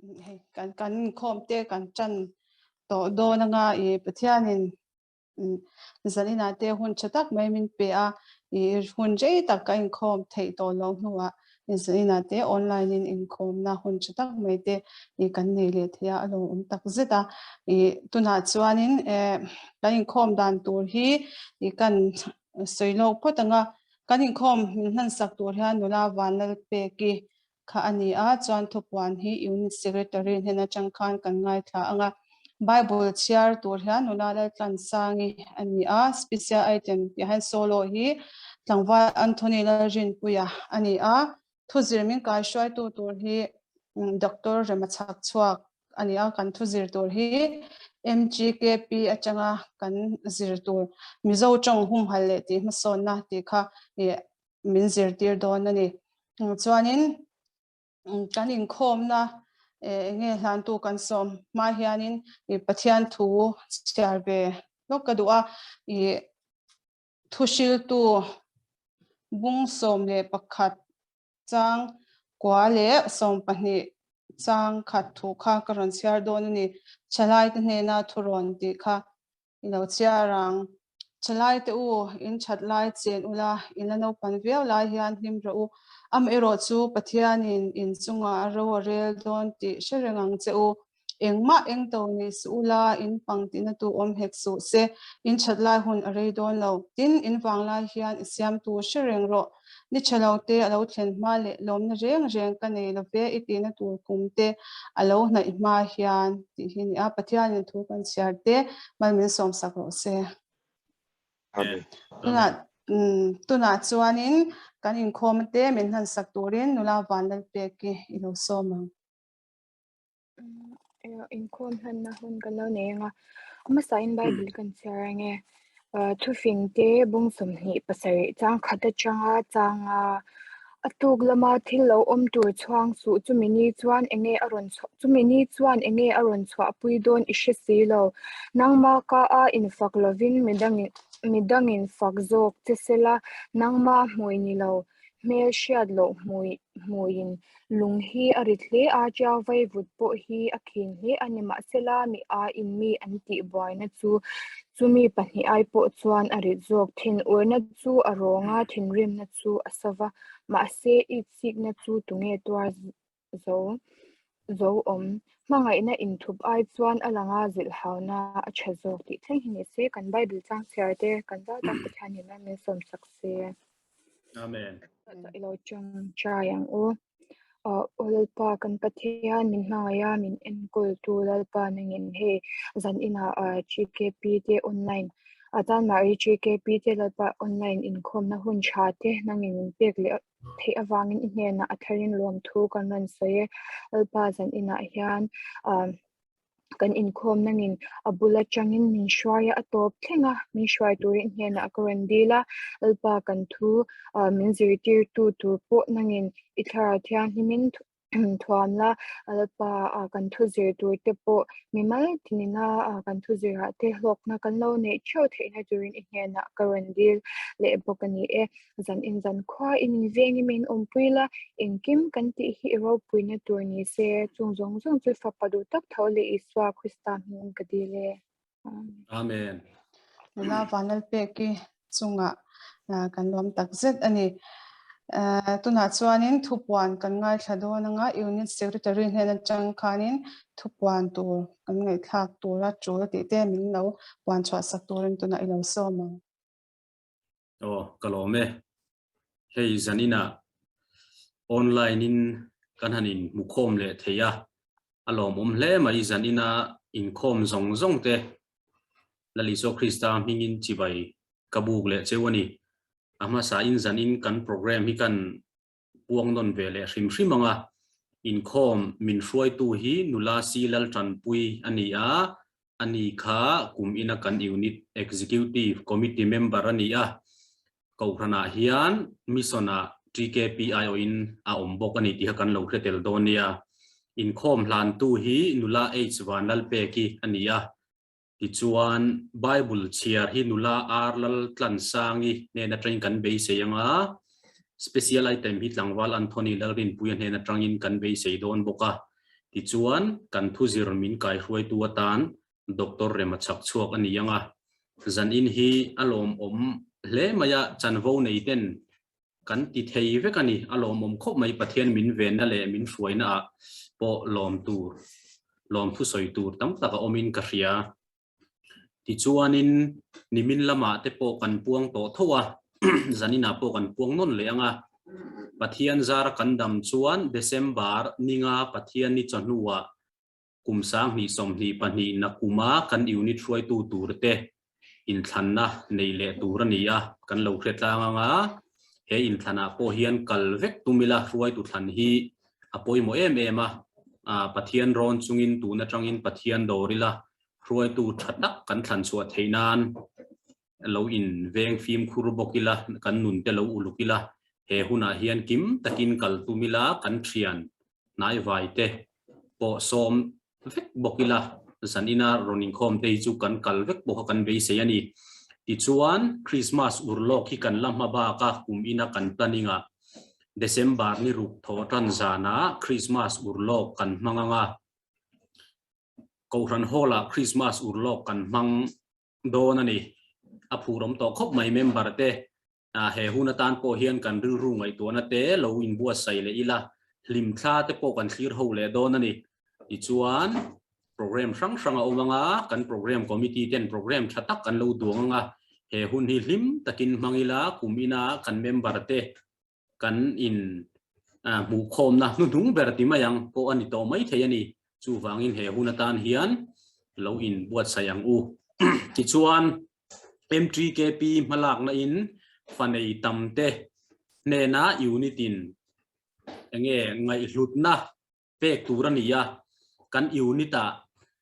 Hei kan kan inkhawm te kan tan tawh dawn anga i Pathianin zaninah te hun tha tak mai min pe a, i hun rei tak ka inkhawm theih tawh loh hnuah zaninah te online in inkhawmna hun tha tak mai te i kan nei leh thei a, a lawmawm tak zet a. I tunah chuanin kan inkhawm dan tur hi i kan sawi lawk phawt ang a, kan inkhawm min hmansak tur hian nula Vanlalpeki kha a ni a, chuan thupuan hi Unit Secretary hnen atang khan kan ngaithla ang a. Bible chhiar tur hian nula Laltlansangi a ni a, Special Item tih hian solo hi tlangval Anthony Lalrinpuia a ni a, thuzir min kaihruaitu tur hi Doctor Rema Chhakchhuak a ni a, kan thuzir tur hi MGKP atanga kan zir tur Mizo tawng humhalh leh tih hmasawnna tih kha min zirtir dawn a ni. Chuanin kan inkhawmna eng nge hlantu kan sawm hma hianin Pathian thu chhiar ve lawk ka duh a, ih thuhriltu bung 11 chang kua leh 12 chang khat thu kha ka rawn chhiar dawn a ni. Thalaite hnena thurawn tih kha I lo chhiar ang. Thalaite u, in that lai chen ula, in la naupan viau lai hian hlim rawh u. Amaherawh chu Pathianin in chungah a ro a rel dawn tih hre reng ang che u. Engmah eng to ni suh ula, in pang tihna tu awm hek suh se, in that lai hun a rei dawn lo. Tin, in vang lai hian i siamtu hre reng rawh. Ni tha lo te a lo thlen hma leh lawmna reng reng ka nei lo ve i tihna tur kum te a lo hnaih hma hian tih hi a ni a, Pathianin thu kan chhiar te mal min sawmsak rawh se. Amen. Tunah tunah chuanin kan inkhawm te min hlansak turin nula Vanlalpeki i lo sawm ang. Inkhawm hlanna hun kan lo nei ang a, a hmasain Bible kan chhiar ang e. Thufing te bung 27 chang khat atanga changa a tuk lama thil lo awm tur chhuang suh chumi ni chuan enge a rawn chhuah chumi ni chuan enge a rawn chhuahpui dawn i hre si lo. Nangma ka a infak lovin midangin midangin fak zawk che sela nangma hmui ni lo hmel hriat loh hmui hmuiin Lung hi a rit hle a, Ṭiau vaivut pawh hi a khin hle a ni. Mahsela, mi aiin mi an tih buaina chu chumi pahnih ai pawh chuan a rit zawk. Thinurna chu a rawng a, thinrimna chu a sava. Mahse, itsikna chu tunge tuar zo zo awm? Hmangaihna inthup ai chuan a langa zilhhauna a ṭha zawk tih thleng hi ni se, kan Bible chang chhiar te kan zau tak Pathianin a min sawmsak se. Amen. I lo tawngtai ang u. Aw Lalpa kan Pathian min hmangaih a min enkawl tu Lalpa nangin hei zan inah GKP te online a Chanmari GKP te Lalpa online inkhawmna hun tha te nangin min pek leh theih avangin i hnenah a tharin lawmthu kan rawn sawi e. Lalpa zan inah hian kan inkhawm nangin a bul atangin min hruai a, a tawp thleng a, min hruai turin hnenah ka rawn dil a, Lalpa kan thu min zirtirtu tur pawh nangin i thlarau thianghlimin thuam la, Lalpa kan thu zir tur te pawh mimal tinina kan thu zirah te hlawkna kan lo neih theuh theihna turin i hnenah ka rawn dil leh bawk a ni e. Zan in zan khua in in veng in min awmpui la, engkim kan tih hi i ropuina tur ni se, chung zawng zawng chu fapa duh tak tho leh Isua Krista hmingin ka dil e. Amen. Amen. Nula Vanlalpeki chungah kan lawm tak zet a ni. Tunah chuanin thupuan kan ngaithla dawn anga Unit Secretary hnen atang khanin thupuan tur kan ngaihthlak tura tul tih te min lo puan chhuah sak turin tunah i lo sawm ang. Aw, ka lawm e. Hei zaninah online in kan han in hmukhawm leh thei a, a lawmawm hle mai zanina inkhawm zawng zawng te Lal Isua Krista hmingin chibai ka buk leh cheu a ni. A hmasa in zanin kan program hi kan puang nawn ve leh hrim hrim ang a, inkhawm min hruaitu hi nula si Laltanpui a ni a, ani kha kum ina kan Unit Executive Committee member a ni a, Kohhranah hian Mission ah TKPI awhin a awm bawk a ni tih kha kan lo hre tel dawn nia. Inkhawm hlantu hi nula H Vanlalpeki a ni a, Tichuan, Bible chhiar hi nula Ar Laltlansangi hnen atangin kan beisei ang a, Special item hi tlangval Anthony Lalrinpuia hnen atangin kan beisei dawn bawk a. Tichuan, kan thuzir min kaihruaitu atan Doctor Rema chhak chhuak a ni ang a. Zanin hi a lawmawm hle mai a, chanvo nei ten kan ti thei vek a ni. A lawmawm khawp mai Pathian min venna leh min hruaina ah pawh lawm tur, lawmthu sawi tur tam tak a awmin ka hria. Tichuanin nimin lamah te pawh kan puang tawh tho a, zaninah pawh kan puang nawn leh ang a. Pathian zara kan dam chuan December ninga Pathian ni chawhnuah kum 2022 nakuma kan unit hruaitu turte inthlanna nei leh tur a ni a, kan lo hre tlang ang a. He inthlanah pawh hian kal vek tum ila hruaitu thlan hi a pawimawh em em a, Pathian rawn chungin tun atangin Pathian dawr ila hruaitu tha tak kan thlan chhuah theih nan lo in veng fimkhur bawk ila, kan nun te lo uluk ila, he hunah hian kim takin kal tum ila kan thian hnaivai te pawh sawm vek bawk ila, zan ina rawn inkhawm te hi chu kan kal vek bawk a kan beisei a ni. Tichuan, Christmas urlawk hi kan la hma bak a, kum ina kan planning ah December ni ruk thaw tan zanah Christmas urlawk kan hmang ang a, Kohhran Hall ah Christmas urlawk kan hmang dawn a ni. A phurawm tawh khawp mai member te he hun atan pawh hian kan rilru ngaihtuahna te lo inbuatsaih leh ila, hlimthla te pawh kan thlir ho leh dawn a ni. Tichuan, program hrang hrang a awm ang a, kan program committee ten program tha tak an lo duang ang a, he hun hi hlim takin hmang ila, kum ina kan member te kan in hmuhkhawmna hnuhnung ber ti mai ang pawh a ni tawh mai thei a ni. Chuvangin he hun atan hian lo inbuatsaih ang u. Tichuan, MTKP hmalakna in fa nei tam te hnena unit in enge ngaihhlutna pek tur a ni a, kan unit ah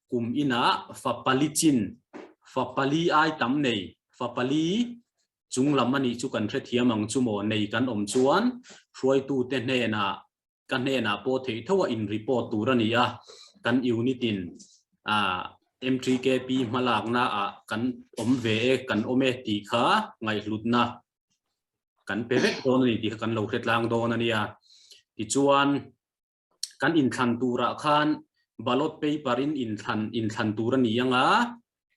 kum inah fa pali chin, fa pali ai tam nei, fa pali chung lam a nih chu kan hrethiam ang chu maw, nei kan awm chuan hruaitute hnenah ka hnenah pawh theih tho a in report tur a ni a, kan unit in MTKP hmalakna ah kan awm ve e, kan awm e tih kha ngaihhlutna kan pe vek dawn a ni tih kha kan lo hre tlang dawn a nia. Tichuan kan inthlan turah khan ballot paper in inthlan inthlan tur a ni ang a,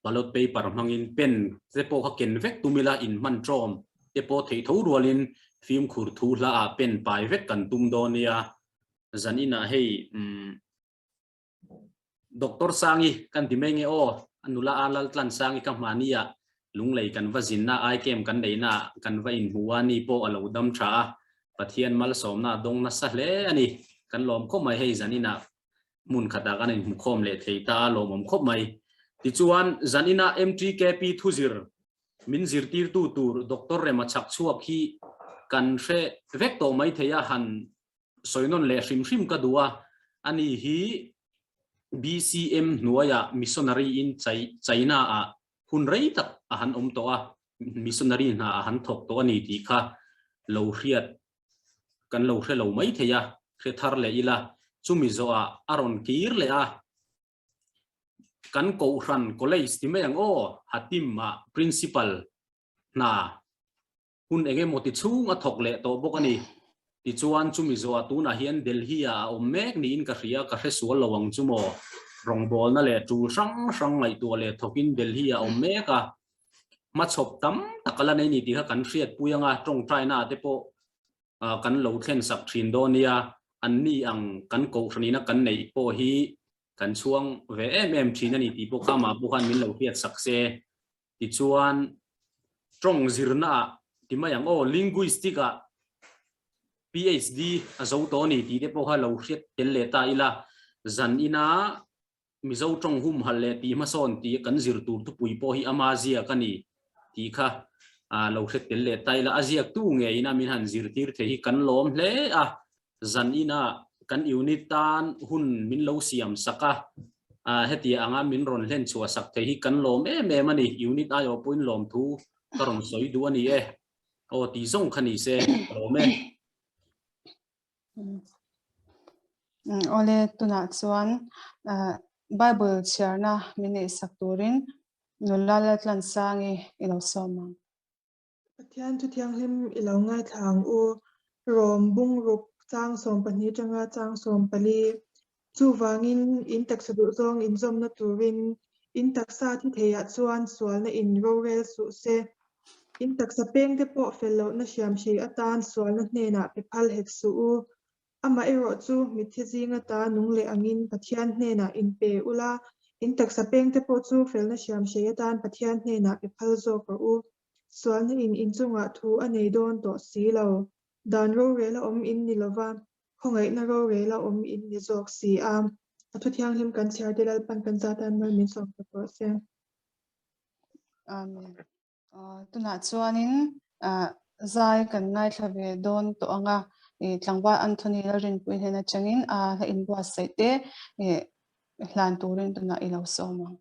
ballot paper hmangin pen te pawh kha ken vek tum ila inhman ṭawm te pawh theih tho rualin fimkhur thu hla ah pen pai vek kan tum dawn nia. Zan inah hei umm Doctor Sangi kan ti mai nge aw, a nula a Laltlansangi ka hmani ah Lunglei kan va zinna ai kem kan neihna ah kan va inhmu a ni pawh a lo dam tha a, Pathian malsawmna a dawng nasa hle a ni. Kan lawm khawp mai hei zan inah hmun khatah kan inhmu khawm leh thei ta a lawmawm khawp mai. Tichuan zan inah MTKP thuzir min zirtirtu tur Doctor Rema Chhakchhuak hi kan hre vek tawh mai thei a han sawi nawn leh hrim hrim ka duh a, ani hi BCM hnuaiah missionary in China ah hun rei tak a han awm tawh a, missionary hna a han thawk tawh a ni tih kha lo hriat kan lo hre lo mai thei a, hre thar leh ila chumi zawhah a rawn kir leh a, kan Kohhran College ti mai ang aw, Hatim ah Principal hna Hun eng emaw ti chhung a thawk leh tawh bawk a ni. Tichuan, chumi zawhah tunah hian Delhi-ah a awm mek niin ka hria, ka hre sual lo ang chu maw? Rawngbawlna leh tul hrang hrang ngaihtuah leh thawkin Delhi-ah a awm mek a, hmachhawp tam tak a la nei ni tih kha kan hriatpui ang a, tawngtainaah te pawh kan lo thlen sak thin dawn nia, anni ang kan kohhranina kan neih pawh hi kan chhuang ve em em thin a ni tih pawh kha amah pawh khan min lo hriat sak se. Tichuan, tawng zirna ah ti mai ang aw, linguistic ah PhD a zo tawh a ni tih te pawh kha lo hriat tel leh ta ila, zan ina Mizo tawng humhalh leh tih hmasawn tih kan zir tur thupui pawh hi ama ziak a ni tih kha lo hriat tel leh ta ila, a ziaktu ngeiin a min han zirtir thei hi kan lawm hle a. Zan ina kan unit tan hun min lo siam sak a, heti anga min rawn hlen chhuah sak thei hi kan lawm em em a ni. Unit aiawh pawhin lawmthu ka rawn sawi duh a ni e. Aw tih zawng kha ni se, ka lawm e. Awle, tunah chuan Bible chhiarna min neih sak turin nula Laltlansangi i lo sawm ang. Pathian thu thianghlim i lo ngaithla ang u. Rom bungruk chang 12 atanga chang 14. Chuvangin, in taksa duhzawng inzawmna turin in taksa thi theiah chuan sualna in rorel suh se. In taksa pengte pawh fel lohna hriamhrei atan sualna hnenah pe phal hek suh u. Amaherawh chu mitthi zinga ta nung leh angin Pathian hnenah in pe ula, in taksa pengte pawh chu felna hriamhrei atan Pathian hnenah pe phal zawk rawh u. Sualna in inchungah thu a nei dawn tawh si lo. Dan rorel a awm in ni lova, khawngaihna rorel a awm in ni zawk si a. A thu thianghlim kan chhiar te Lalpan kan zat a mal min sawm tak rawh se. Amen. Tunah chuanin zai kan ngaithla ve dawn tawh ang a, tlangval Anthony Lalrinpuii hnen atangin a hla inbuatsaih te hlan turin tunah i lo sawm ang.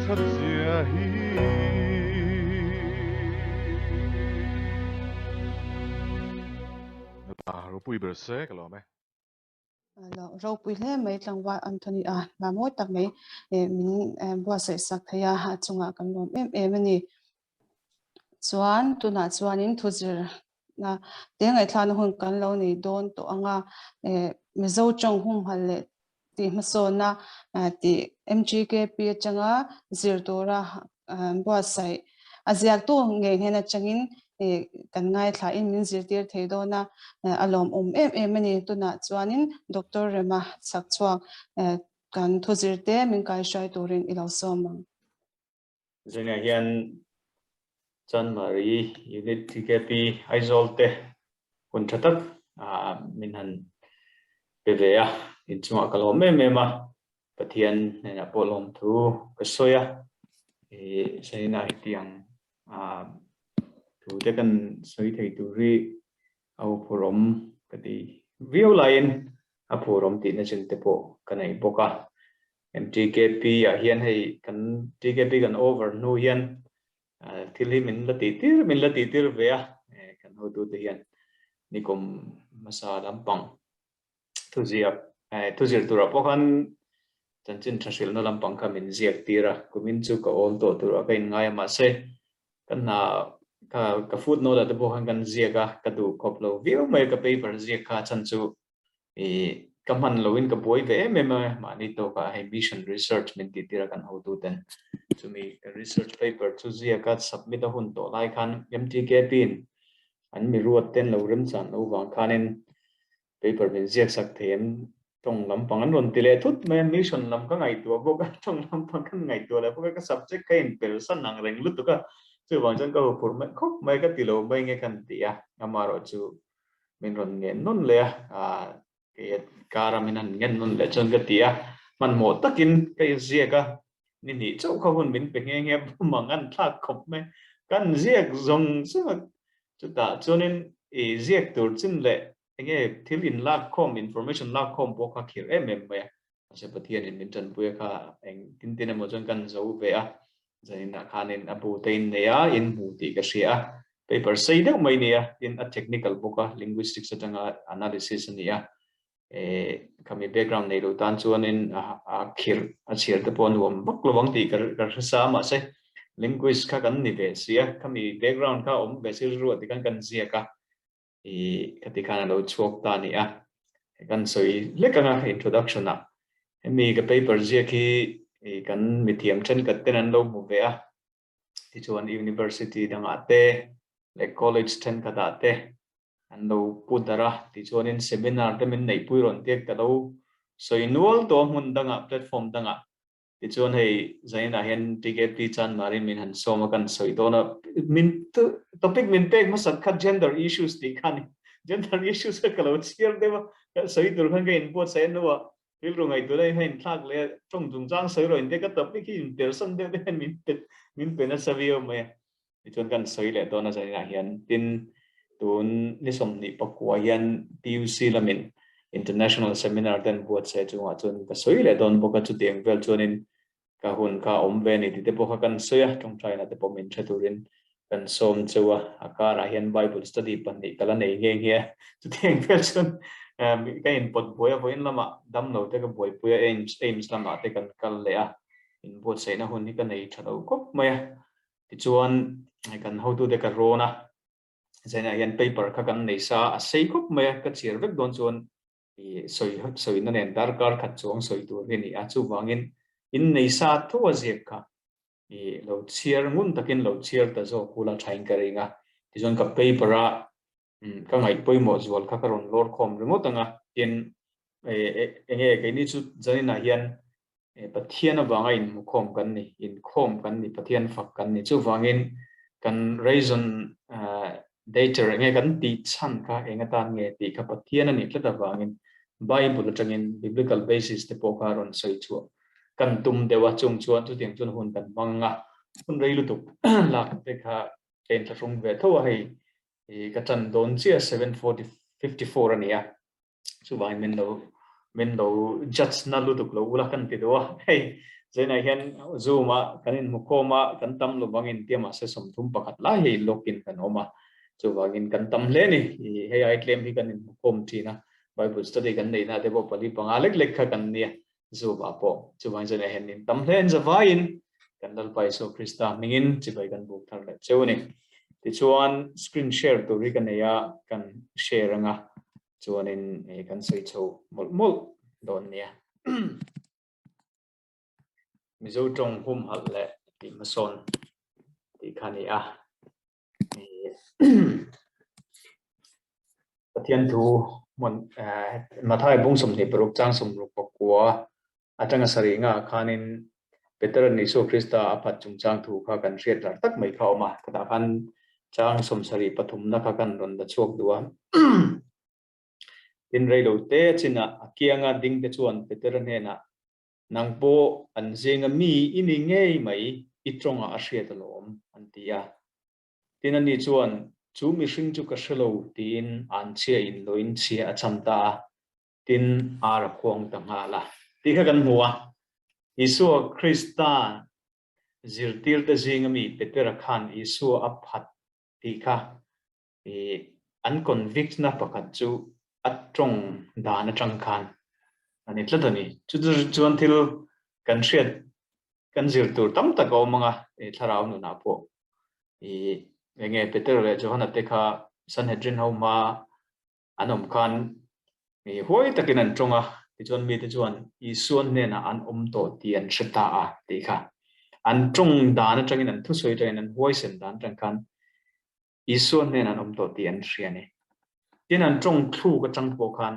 Thatzia hi. ropui ber se ka lawm e. Lo ropui hle mai tlangval Anthony a hna mawi tak mai min buatsaih sak thei a, a chungah kan lawm em em a ni. Chuan tunah chuanin thuzir na te ngaihthlakna hun kan lo nei dawn tawh ang a, Mizo tawng humhalh leh tih hmasawnna tih MGKP atanga zir tura buatsaih a ziaktu ngei hnen atangin kan ngaithlain min zirtir thei dawn a, a lawmawm em em a ni. Tunah chuanin Doctor Rema chhakchhuak kan thuzirte min kaihruai turin i lo sawm ang. Zingah hian Chanmari Unit TKP Aizawl te hun tha tak min han pe ve a, inchungah ka lawm em em a, Pathian hnenah pawh lawmthu ka sawi a, ih Saina hetiang thu te kan sawi thei tur hi a huphurhawm ka ti viau laiin a phurawm tihna chin te pawh ka nei bawk a. MTKP ah hian hei kan TKP kan over hnu hian thil hi min la tih tir min la tih tir ve a kan hotute hian nikum hmasa lampang thuziak thuzir turah pawh khan chanchin tha hrilhna lampang kha min ziak tir a kumin chu ka awl tawh turah ka inngai a mahse ka hna ka ka footnote ah te pawh khan kan ziak a ka duh khawp lo viau mai ka paper ziak kha chhan chu ih ka hman loin ka buai ve em em a mahni tawkah hei mission research min tih tir a kan hotu ten chumi ka research paper chu ziak a submit a hun tawh lai khan MTKP in an mi ruat ten lo remchan lo vang khanin paper min ziak sak thei em tawng lampang an rawn ti leh thut mai a mission lam ka ngaihtuah bawk a tawng lampang kan ngaihtuah leh bawk a ka subject ka inpel san ang reng lutuk a chuvang chuan ka huphurh mai khawp mai ka ti lo mai nge kan ti a amaherawh chu min rawn ngen nawn leh a ah kei kara min han ngen nawn leh chuan ka ti a hmanhmawh takin ka inziak a ni hnih chauh kha hun min pe nghe nghe mang an thlak khawp mai kan ziak zawng zawng a chutah chuanin i ziak tur chin leh enge thil in lak khawm information lak khawm pawh kha khirh em em mai a mahse Pathianin min tanpui a kha eng tin tin emaw chuan kan zo ve a zaninah khanin a bu te in nei a in hmu tih ka hria a paper sei deuh mai nia tin a technical bawk a linguistics atanga analysis a ni a eh khami background nei lo tan chuanin a khirh a chhiar te pawh a nuam vak lo ang tih ka ka hre sa mahse linguist kha kan ni ve si a khami background kha awm ve si rilru ah tikhan kan ziak a ih khati khan a lo chhuak ta a ni a kan sawi hlek anga introduction ah hemi ka paper ziak hi ih kan mithiam thenkhat ten an lo hmu ve a tichuan university dangah te leh college thenkhatah te an lo pu darh a tichuanin seminar te min neihpui rawn tir ka lo sawi nual tawh a hmun dangah platform dangah tichuan hei zainah hian TKP Chanmarin min han sawm a kan sawi dawn a min topic min pek hmasat kha gender issues tih kha a ni gender issues kha ka lo chhiar deuh a ka sawi tur khan ka inbuatsaih a hnuah rilru ngaihtuahna in a inthlak leh a tawng chungchang sawi rawh inte ka topic hi inpersan deuh te hian min pe min pe nasa viau mai a tichuan kan sawi leh dawn a zaninah hian tin tun ni 24 hian PUC lamin international seminar ten buatsaih chungah chuan ka sawi leh dawn bawk a chutiang vel chuanin ka hun kha a awm ve a ni tih te pawh kha kan sawi a, tawngtaina te pawh min hre turin kan sawm cheu a, a karah hian Bible study pahnih ka la nei nghe nghe a, chutiang vel chuan ka inpawt buai a, vawiin lamah damlo te ka buaipui a, AIMS AIMS lamah te kan kal leh a, inbuatsaihna hun hi ka nei tha lo khawp mai a, tichuan kan hotute ka rawn a, zainah hian paper kha kan nei sa a, a sei khawp mai a, ka chhiar vek dawn chuan i sawi sawina nen darkar khat chuang sawi tur hi a ni a, chuvangin in nei sa tho a ziak kha i lo chhiar ngun takin lo chhiar ta zawk ula thain ka ring a, tichuan ka paper a ka ngaih pawimawh zual kha ka rawn lawr khawm ringawt ang a, tin enge keini chu zaninah hian Pathian avanga inhmukhawm kan ni, inkhawm kan ni, Pathian fak kan ni. Chuvangin kan raison dater enge kan tih chhan kha eng atan nge tih kha Pathian a nih tlat avangin Bible atangin biblical basis te pawh kha rawn sawi chhuah kan tum deuh a, chung chuan chutiang chuan hun kan hmang a, hun rei lutuk lak te kha ka inthlahrung ve tho a, hei ka tan dawn chiah 7:54 a ni a. chuvangin min lo min lo judge na lutuk lo ula kan ti deuh a hei zainah hian zoom a kan inhmu khawm a kan tam lo bangin tia mahse 31 lai hei login kan awm a. Chuvangin kan tam hle ni. Hei ai tlem hi kan inhmukhawm thin a, Bible study kan neihna te pawh pali panga lek lek kha kan nia Zoom ah pawh. Chuvangin chuan hian in tam hle an zavaiin kan Lalpa Isua Krista hmingin chibai kan buk thar leh cheu a ni. Tichuan screen share tur hi ka nei a, kan share anga chuanin kan sawi chho mawlh mawlh dawn nia. Mizo tawng humhalh leh tih hmasawn tih kha a ni a. Pathian thu hmun Mathai bung 26 chang 64 atanga sarih nga khanin Peteran Isua Krista a phat chungchang thu kha kan hriat lar tak mai kha a awm a. Khatah khan chang 73 na kha kan rawn la chhuak duh a. Tin rei lo te chinah a kianga ding te chuan Petera hnenah Nang pawh an zinga mi i ni ngei mai i tawngah a hriat alawm, an ti a. Tin ani chuan, Chu mihring chu ka hre lo, tiin an chhia in loin chhia a cham ta a, tin ar a khuang ta nghal a. Tih kha kan hmu a. Isua Krista zirtirte zinga mi Petera khan Isua a phat tih kha I an convict na pakhat chu a tawng dan atang khan a ni tlat a ni. Chu chuan thil kan hriat kan zir tur tam tak a awm ang a, i thlarau nunah pawh i enge Peter leh Johana te kha Sanhedrin ho hma an awm khan i huai takin an tawng a, tichuan mite chuan Isua hnenah an awm tawh tih an hre ta a tih kha. An tawng dan atangin an thusawi atangin an huaisen dan atang khan Isua hnenah an awm tawh tih an hria a ni. Tin, an tawng thluk atang pawh khan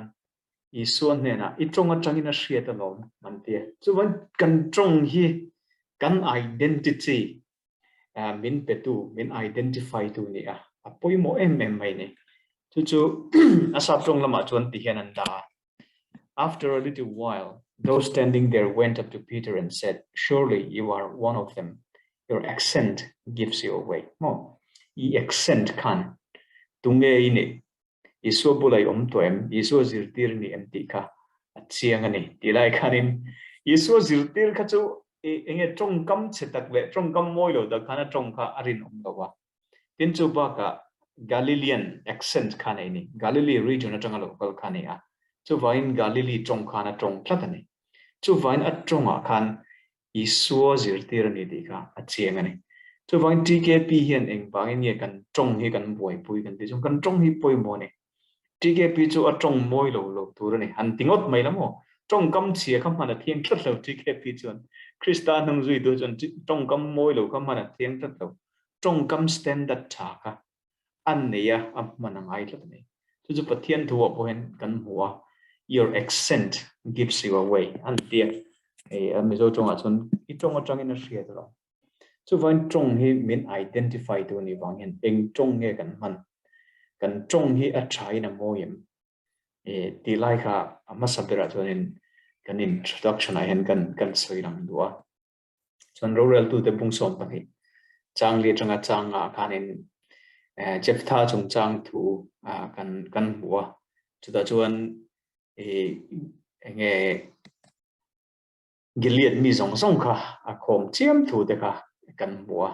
Isua hnenah i tawng atangin a hriat alawm an ti a. Chuvan kan tawng hi kan identity min petu, min identify tu ni a, a pawimawh em em mai ni. Chu chu a sap tawng lamah chuan ti hian an dah a. After a little while, those standing there went up to Peter and said, Surely you are one of them. Your accent gives you away. Maw? I accent khan tunge i nih? Isua bula i awm tawh em? Isua zirtir i ni em tih kha a chiang a ni. Tih lai khanin Isua zirtir kha chu enge tawngkam chhe tak leh tawngkam mawi lo tak khan a tawng kha a rinawm lo a. Tin chu bakah Galilean accent kha nei ni. Galilee region atanga lo kal kha ni a. Chuvangin Galilee tawng khan a tawng tlat a ni. Chuvangin a tawngah khan Isua zirtir a ni tih kha a chiang a ni. Chuvangin TKP hian engvangin nge kan tawng hi kan buaipui kan tih chuan kan tawng hi pawimawh a ni. TKP chu a tawng mawi lo lo tur a ni. Han ti ngawt mai la maw? Tawngkam chhia kha hman a thiang tlat lo TKP chuan. Krista hnung zuitu chuan tawngkam mawi lo kha hman a thiang tlat lo. Tawngkam standard tha kha a nei a, a hman a ngai tlat a ni. Chu chu Pathian thu ah pawh hian kan hmu a, your accent gives you away an ti a. Hei Mizo tawngah chuan i tawng atangin a hriat alawm. Chuvangin tawng hi min identify tu anih vang hian eng tawng nge kan hman, kan tawng hi a tha in a mawi em tih lai kha a hmasa berah chuanin kan introduction ah hian kan kan sawi lang duh a. Chuan roreltute bung 12 chang li atanga chang nga khanin Jephthah chungchang thu kan kan hmu a. Chutah chuan enge Gilead mi zawng zawng kha a khawm chiam thu te kha kan hmu a.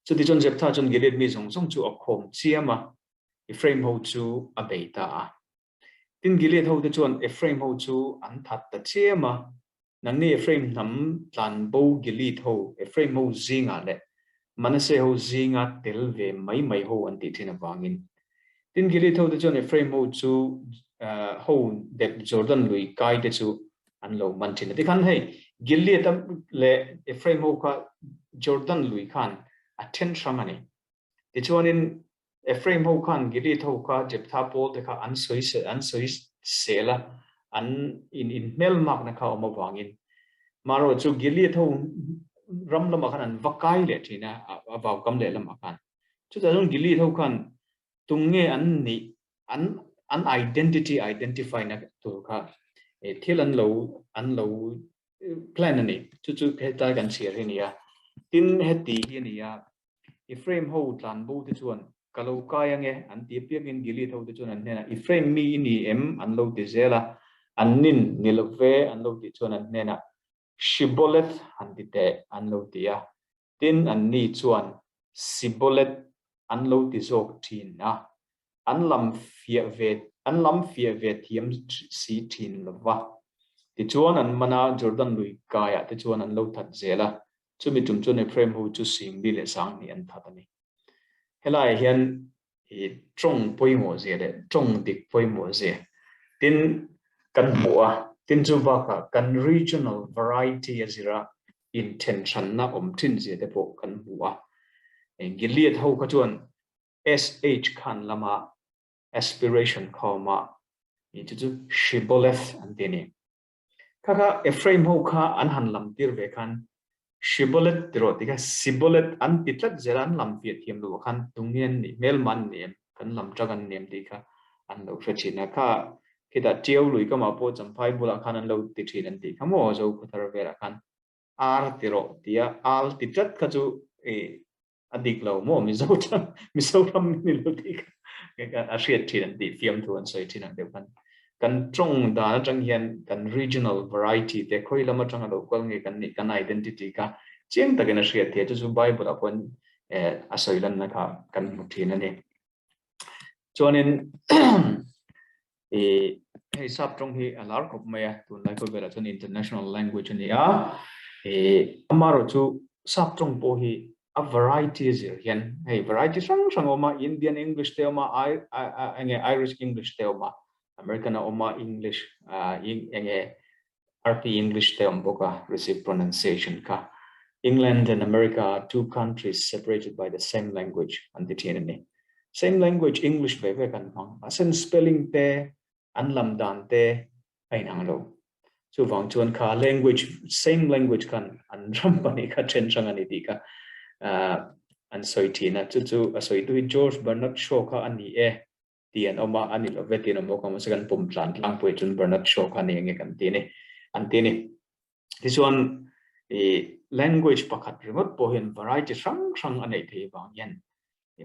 Chuti chuan Jephthah chuan Gilead mi zawng zawng chu a khawm chiam a, Ephraim ho chu a bei ta a. Tin Gilead ho te chuan Ephraim ho chu an that ta chiam a, Nangni Ephraim hnam tlan bo Gilead ho, Ephraim ho zingah leh Manasseh ho zinga tel ve mai mai ho an tih thin avangin. Tin, Gilead hote chuan Ephraim ho chu ho dep Jordan lui kai te chu an lo man thin a. Tikhan hei Gilead leh Ephraim ho kha Jordan lui khan a then hrang a ni. Tichuanin Ephraim ho khan Gilead ho kha Jephtha pawl te kha an sawi an sawi sel a, an in inhmelmakna kha a awm avangin. Marawh chu Gilead ho ram lamah khan an va kai leh thin a, a vaukam leh lamah khan. Chutah chuan Gilead ho khan tung nge an nih an an identity identify na tur kha thil an lo an lo plan a ni. Chu chu hetlai kan chhiar hi a ni a. Tin heti hi a ni a, Ephraim ho tlan bo te chuan, Ka lo kai ange, an ti apiangin Gilead ho te chuan an hnenah, Ephraim mi i ni em? an lo ti zel a. An nin ni lo ve, an lo tih chuan an hnenah, Shiboleth han ti teh, an lo ti a. Tin, anni chuan, Siboleth an lo ti zawk thin a. an lam fiah ve an lam fiah ve thiam si thin lo va. Tichuan an man a, Jordan lui kaiah te chuan an lo that zel a, chumi tum chuan Ephraim ho chu Singli leh Sanghnih an that a ni. Helaiah hian i tawng pawimawh zia leh tawng dik pawimawh zia tin kan hmu a, tin chu bakah kan regional variety a zira inthenhranna awm thin zia te pawh kan hmu a. Gilead ho kha chuan SH khan lama aspiration kha awm a, chu chu Shibboleth an ti a ni. Kha kha Ephraim ho kha an han lam tir ve khan Shibboleth ti rawh ti kha Sibboleth an ti tlat zel a, an lam fiah thiam lo ah khan tunge an nih, hmelma an ni em, kan lam tang an ni em tih kha an lo hre thin a. Kha khitah Tiau lui kamah pawh Champhai bulah khan an lo ti thin an tih kha maw Zokhawthar velah khan Ar ti rawh tia Al ti tlat kha chu a dik lo maw Mizo ṭang Mizoram ni lo tih kha a hriat ṭhin an tih fiamthu an sawi ṭhin ang deuh khan kan ṭawng dan aṭang hian kan regional variety te khawi lam aṭang a lo kal nge kan nih kan identity kha chiang takin a hriat theih a chu chu Bible ah pawhin a sawi lanna kha kan hmu ṭhin a ni. Chuanin i hei sap tawng hi a lar khawp mai a, tunlai khawvelah chuan international language a ni a, i amaherawh chu sap tawng pawh hi a variety a zir hian hei variety hrang hrang a awm a, Indian English te a awm a, enge Irish English te a awm a, American a awm a, English enge RP English te awm bawk a, Received Pronunciation kha. England and America are two countries separated by the same language an ti thin a ni. Same language English ve ve kan hmang. A sen spelling te, an lam dan te a inang lo. Chuvang chuan kha language, same language khan an ram pahnih kha then hrang a ni tih kha an sawi thin a. Chu chu a sawitu hi George Bernard Shaw kha a ni e. tih an awm a, a ni lo ve tih an awm bawk a, mahse kan pawm tlan tlangpui chuan Bernard Shaw kha a ni enge kan ti a ni, an ti a ni. Tichuan i language pakhat ringawt pawh hian variety hrang hrang a neih theih avang hian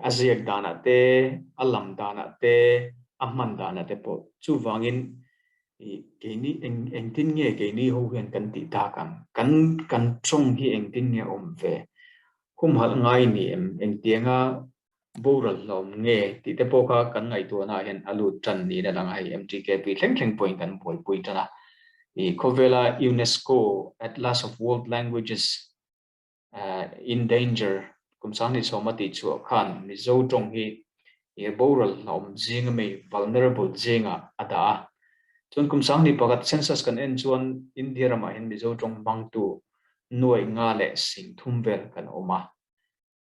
a ziak danah te, a lam danah te, a hman danah te pawh chuvangin i keini eng engtin nge keini ho hian kan tih tak ang, kan kan tawng hi engtin nge a awm ve, humhalh ngai ni em, engtianga boral hlawm nge tih te pawh kha kan ngaihtuahna ah hian a lut tan niin a lang a, hei MTKP thleng thleng pawhin kan buaipui tan a. I khawvela UNESCO Atlas of World Languages in Danger kum 2010 a tih chhuah khan Mizo tawng hi i boral hlawm zing ami vulnerable zingah a dah a. Chuan kum 2001 census kan en chuan India ramah hian Mizo tawng hmangtu nuaih nga leh 30 vel kan awm a.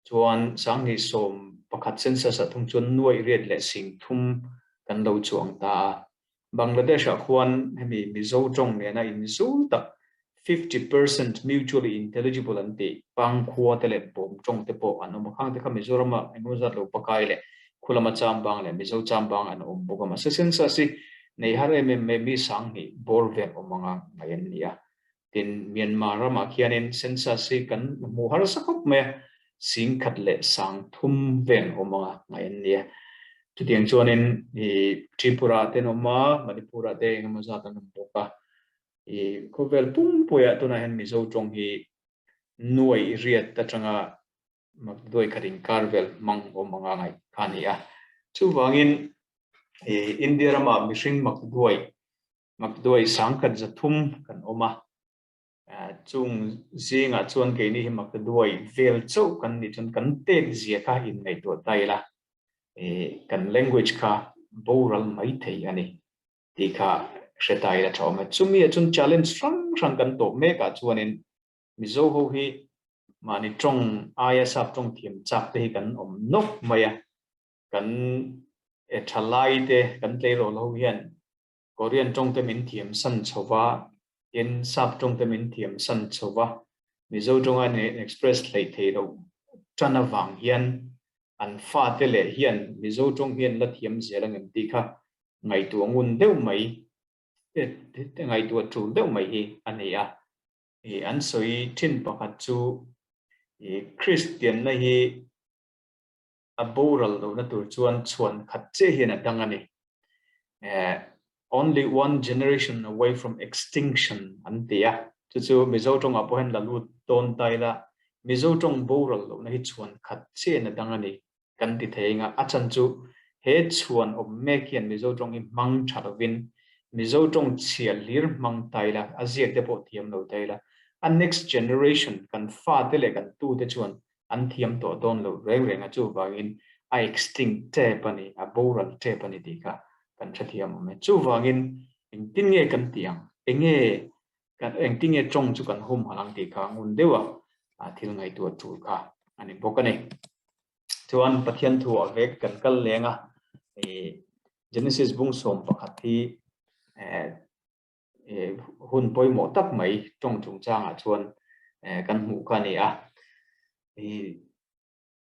Chuan 2011 census ah thung chuan nuaih riat leh 30 kan lo chuang ta a. Bangladesh ah khuan hemi Mizo tawng nena inzul tak 50% mutually intelligible an tih Pangkhua te leh Bawm tawng te pawh an awm a. Khang te kha Mizoram ah engemaw zat lo pakai leh khulama chambang leh Mizo chambang an awm bawk a. Mahse census hi nei har em em mai mi 2000 bawr vel awm anga ngaih an ni a. Tin, Myanmar ramah khianin census hi kan hmu harsa khawp mai a, 10,000 leh 30 vel awm anga ngaih an ni a. Chutiang chuanin i Tripura te an awm a, Manipur ah te engemaw zat an awm bawk a. I khawvel pumpuiah tunah hian Mizo tawng hi nuaih riat atanga makduai khat inkar vel hmang awm anga ngaih kha a ni a. Chuvangin i India ramah mihring makduai Makduai 1300 kan awm a, chung zingah chuan keini hi Makduai vel chauh kan nih chuan kan tet zia kha inngaihtuah ta ila, kan language kha boral mai thei a ni tih kha hre ta ila tha awm e. Chumi ah chuan challenge hrang hrang kan tawh mek ah chuanin Mizo ho hi mahni tawng aia sap tawng thiam chak te hi kan awm nawk mai a, kan thalai te kan tleirawl ho hian Korean tawngte min thiam san chho va, tin Sap tawngte min thiam san chho va, Mizo tawnga an express hleih thei loh tan avang hian an fate leh hian Mizo tawng hi an la thiam zel ang em tih kha ngaihtuah ngun deuh mai, ngaihtuah tul deuh mai hi a ni a. An sawi thin pakhat chu Kristianna hi a boral lohna tur chuan chhuan khat chiah hian a dang a ni. Only one generation away from extinction an ti a, chu chu Mizo tawngah pawh hian la lut dawn ta ila, Mizo tawng boral lohna hi chhuan khat chiahin a dang a ni kan ti thei anga, a chan chu He chhuan awm mek hian Mizo tawng hi hmang tha lovin Mizo tawng chhia hlir hmang ta ila, a ziak te pawh thiam lo ta ila, a next generation kan fate leh kan tute chuan an thiam tawh dawn lo reng reng a, chuvangin a extinct tep a ni, a boral tep a ni tih kha kan hrethiam awm e. Chuvangin engtin nge kan tih ang? Enge kan engtin nge tawng chu kan humhalh ang tih kha ngun deuha thil ngaihtuah tul kha a ni bawk a ni. Chuan Pathian thu ah vek kan kal leng a, Genesis bung 11 hi hun pawimawh tak mai tawng chungchangah chuan kan hmuh kha a ni a.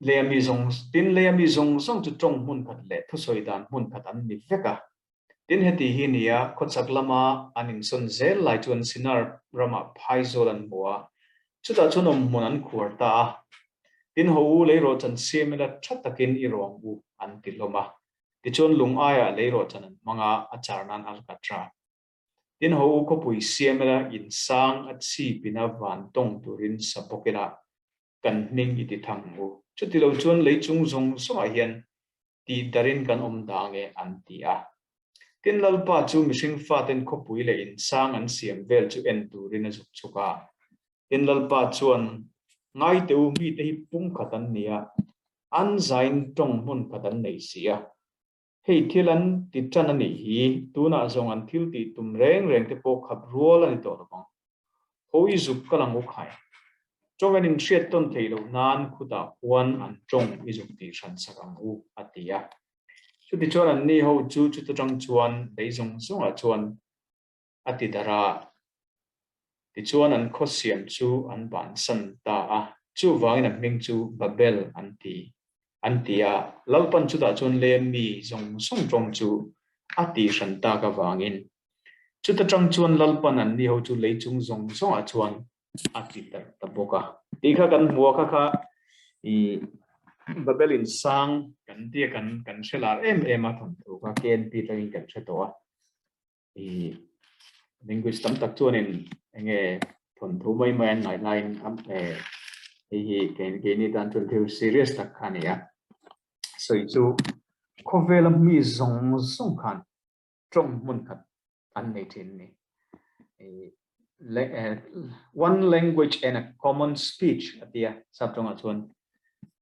Leia mi zawng tin leia mi zawng zawng chu tawng hmun khat leh thusawi dan hmun khat an ni vek a. Tin heti hi nia khawchhak lama an insawn zel lai chuan Sinar ramah phaizawl an hmu a, chutah chuan awmhmun an khuar ta a. Tin ho u leirawhchan siam ila tha takin i rawng u an ti hlawm a. Tichuan lung aiah leirawhchan an hmang a, a char nan alkatra. Tin ho u khawpui siam ila insang a chhipina van tawng turin sa bawk ila kan hming i ti thang u. Chutilo chuan lei chung zawng zawngah hian tih darin kan awm dang e an ti a. Tin Lalpa chu mihring faten khawpui leh insang an siam vel chu en turin a zuk chhuk a. Tin Lalpa chuan, Ngaite u, mite hi pumkhat an ni a, an zain tawng hmun khat an nei si a. Hei thil an ti tan a nih hi, tunah zawng an thil tih tum reng reng te pawh khap rual a ni tawh lo vang. Hawi zuk ka lang u khai. Tawng an inhriat tawn theih loh nan khutah khuan an tawng i zuk tih hran sak ang u, a ti a. Chutichuan anni ho chu chuta tang chuan lei zawng zawngah chuan a ti darh a. Tichuan an khaw siam chu an bansan ta a, chuvangin a hming chu Babel an ti an ti a. Lalpan chutah chuan lem mi zawng zawng tawng chu a tih hran tak avangin Chuta tang chuan Lalpan anni ho chu lei chung zawng zawngah chuan a ti darh ta bawk a. Tih kha kan hmu a, kha kha i Babel in sang kan tia kan kan hre lar em em a thawnthu kha KNP tangin kan hre tawh a. I language tam tak chuanin enge thawnthu mai mai an ngaih laiin hei hi keini tan chuan thil serious tak kha a ni a. Sawi chu khawvela mi zawng zawng khan tawng hmun khat an nei thin a ni. One language and a common speech a tia sap tawngah chuan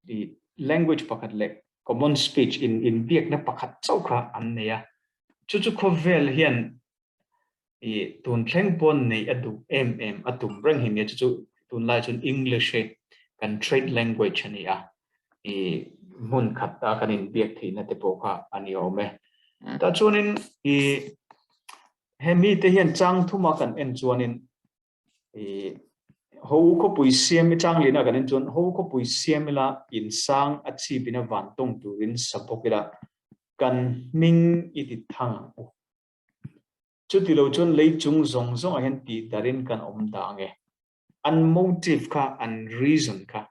i language pakhat leh common speech in inbiakna pakhat chauh kha an nei a. Chu chu khawvel hian i tun thleng pawn neih a duh em em a tum reng hi nia chu chu tunlai chuan English hi kan trade language a ni a. I hmun khat a kan inbiak theihna te pawh kha a ni awm e. Tah chuanin i he mite hian chang thuma kan en chuanin i ho khawpui siam i chang lina kan en chuan ho khawpui siam ila insang a chhipin a van tawng turin sa bawk ila kan hming i ti thang ang u. Chutilo chuan lei chung zawng zawngah hian tih darin kan awm dah ang e. An motive kha, an reason kha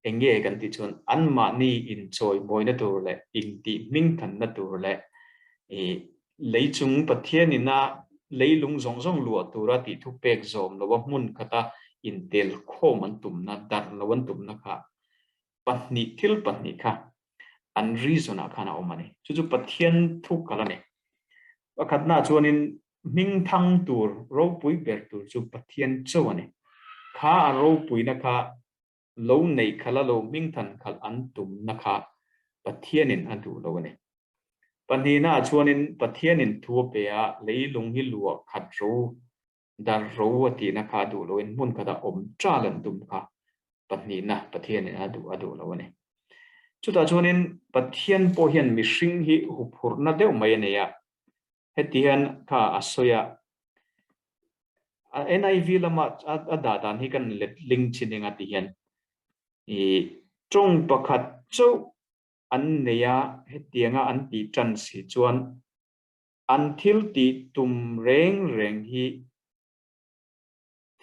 eng nge kan tih chuan anmahni inchawimawina tur leh intih hmingthanna tur leh i leichung Pathian ina leilung zawng zawng luah tura tih thupek zawm loa hmun khata intel khawm an tumna, darh lo an tumna kha pahnih thil pahnih kha an reason ah khan a awm a ni. Chu chu Pathian thu kal a ni. Pakhatna chuanin hmingthang tur ropui ber tur chu Pathian chauh a ni. Kha a ropuina kha lo neih khalh a lo hmingthan khalh an tumna kha Pathianin a duh lo a ni. Pahnihna ah chuanin Pathianin thu a pe a, leilung hi luah khat ro dar ro a tihna kha a duh loin hmun khata awm ṭal an tum kha pahnihna Pathianin a duh a duh lo a ni. Chutah chuanin Pathian pawh hian mihring hi huphurhna deuh mai a nei a, heti hian kha a sawi a, a NIV lama a dah dan hi kan let ling chin eng a ti hian i tawng pakhat chauh an nei a, hetianga an tih ṭan si chuan An thil tih tum reng reng hi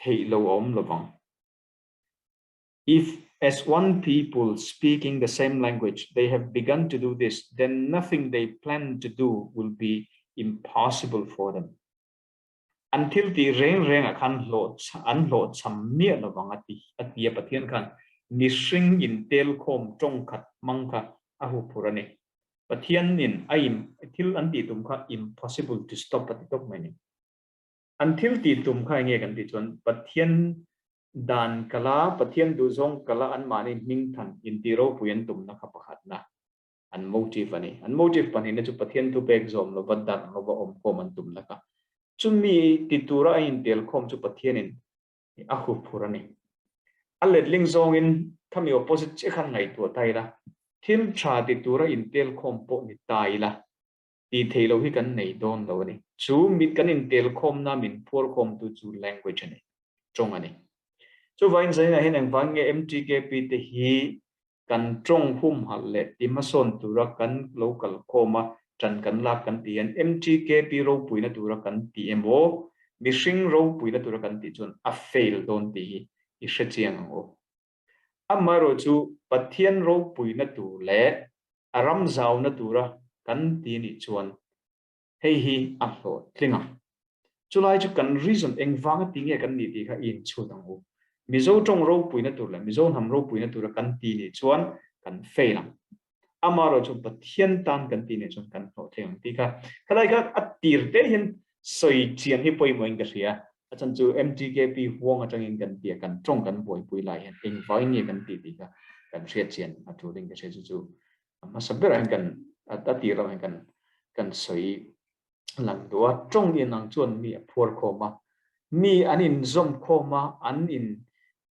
theih lo a awm lovang. If as one people speaking the same language they have begun to do this then nothing they plan to do will be impossible for them. An thil tih reng rengah khan hlawh an hlawhchham miah lovang a ti a ti a Pathian khan mihring intelkhawm tawngkhat hmang kha a huphurh a ni. Pathianin a im thil an tih tum kha impossible to stop a ti tawp mai a ni. An thil tih tum kha enge kan tih chuan Pathian dan kala, Pathian duhzawng kala anmahni hming than intih ropui an tumna kha pakhatna an motive a ni. An motive pahnihna chu Pathian thupek zawm lova darh lova awmkhawm an tumna kha. Chumi ti tura a intelkhawm chu Pathianin a huphur a ni. A letling zawngin khami opposite chiah khan ngaihtuah ta ila, thil tha ti tura intelkhawm pawh ni ta ila, tih theih loh hi kan nei dawn lo a ni. Chu mit kan intelkhawmna min phuarkhawmtu chu language a ni, tawng a ni. Chuvangin zaninah hian engvang nge MTKP te hi kan tawng humhalh leh ti hmasawn tura kan lo kalkhawm a, ṭan kan lak kan tih hian MTKP ropuina tura kan tih emaw, mihring ropuina tura kan tih chuan a fail dawn tih hi i hre chiang ang u. Amaherawh chu Pathian ropuina tur leh a ram zauna tura kan ti nih chuan hei hi a hlawhtling ang. Chulai chu kan reason engvanga ti nge kan nih tih kha i inchhut ang u. Mizo tawng ropuina tur leh Mizo hnam ropuina tura kan ti nih chuan kan fail ang. Amaherawh chu Pathian tan kan ti nih chuan kan hlawhtling ang tih kha khalai kha a tir te hian sawi chian hi pawimawhin ka hria. A chhan chu MTKP huang atangin kan ti a, kan tawng kan buaipui lai hian engvangin nge kan ti tih kha kan hriat chian a tulin ka hria. Chu chu a hmasa berah hian kan a tir lamah hian kan kan sawi lang duh a, tawng in ang chuan mi a phuar khawm a, mi an inzawm khawm a, an in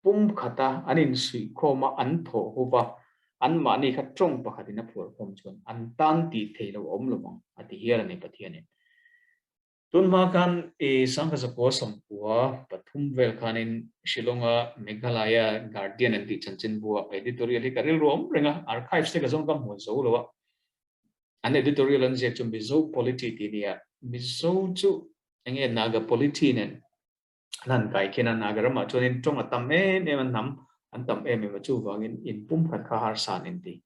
pum khat a, an insuih khawm a, an thawh hup a, anmahni kha tawng pakhatin a phuar khawm chuan an tan tih theih loh a awm lo vang a ti hial a ni Pathianin. Tun hma khan i Sangha Zakua Sawmkua pathum vel khanin Shillonga Meghalaya Guardian an tih chanchinbua editorial hi ka rilru a awm reng a, archives te ka zawng ka hmu zo lo a. An editorial an ziak chu Mizo Polity tih a ni a, Mizo chu enge Naga Polity nen an han kai khin a, Naga ramah chuanin tawng a tam em em a, hnam an tam em em a, chuvangin inpumkhat kha harsa an inti.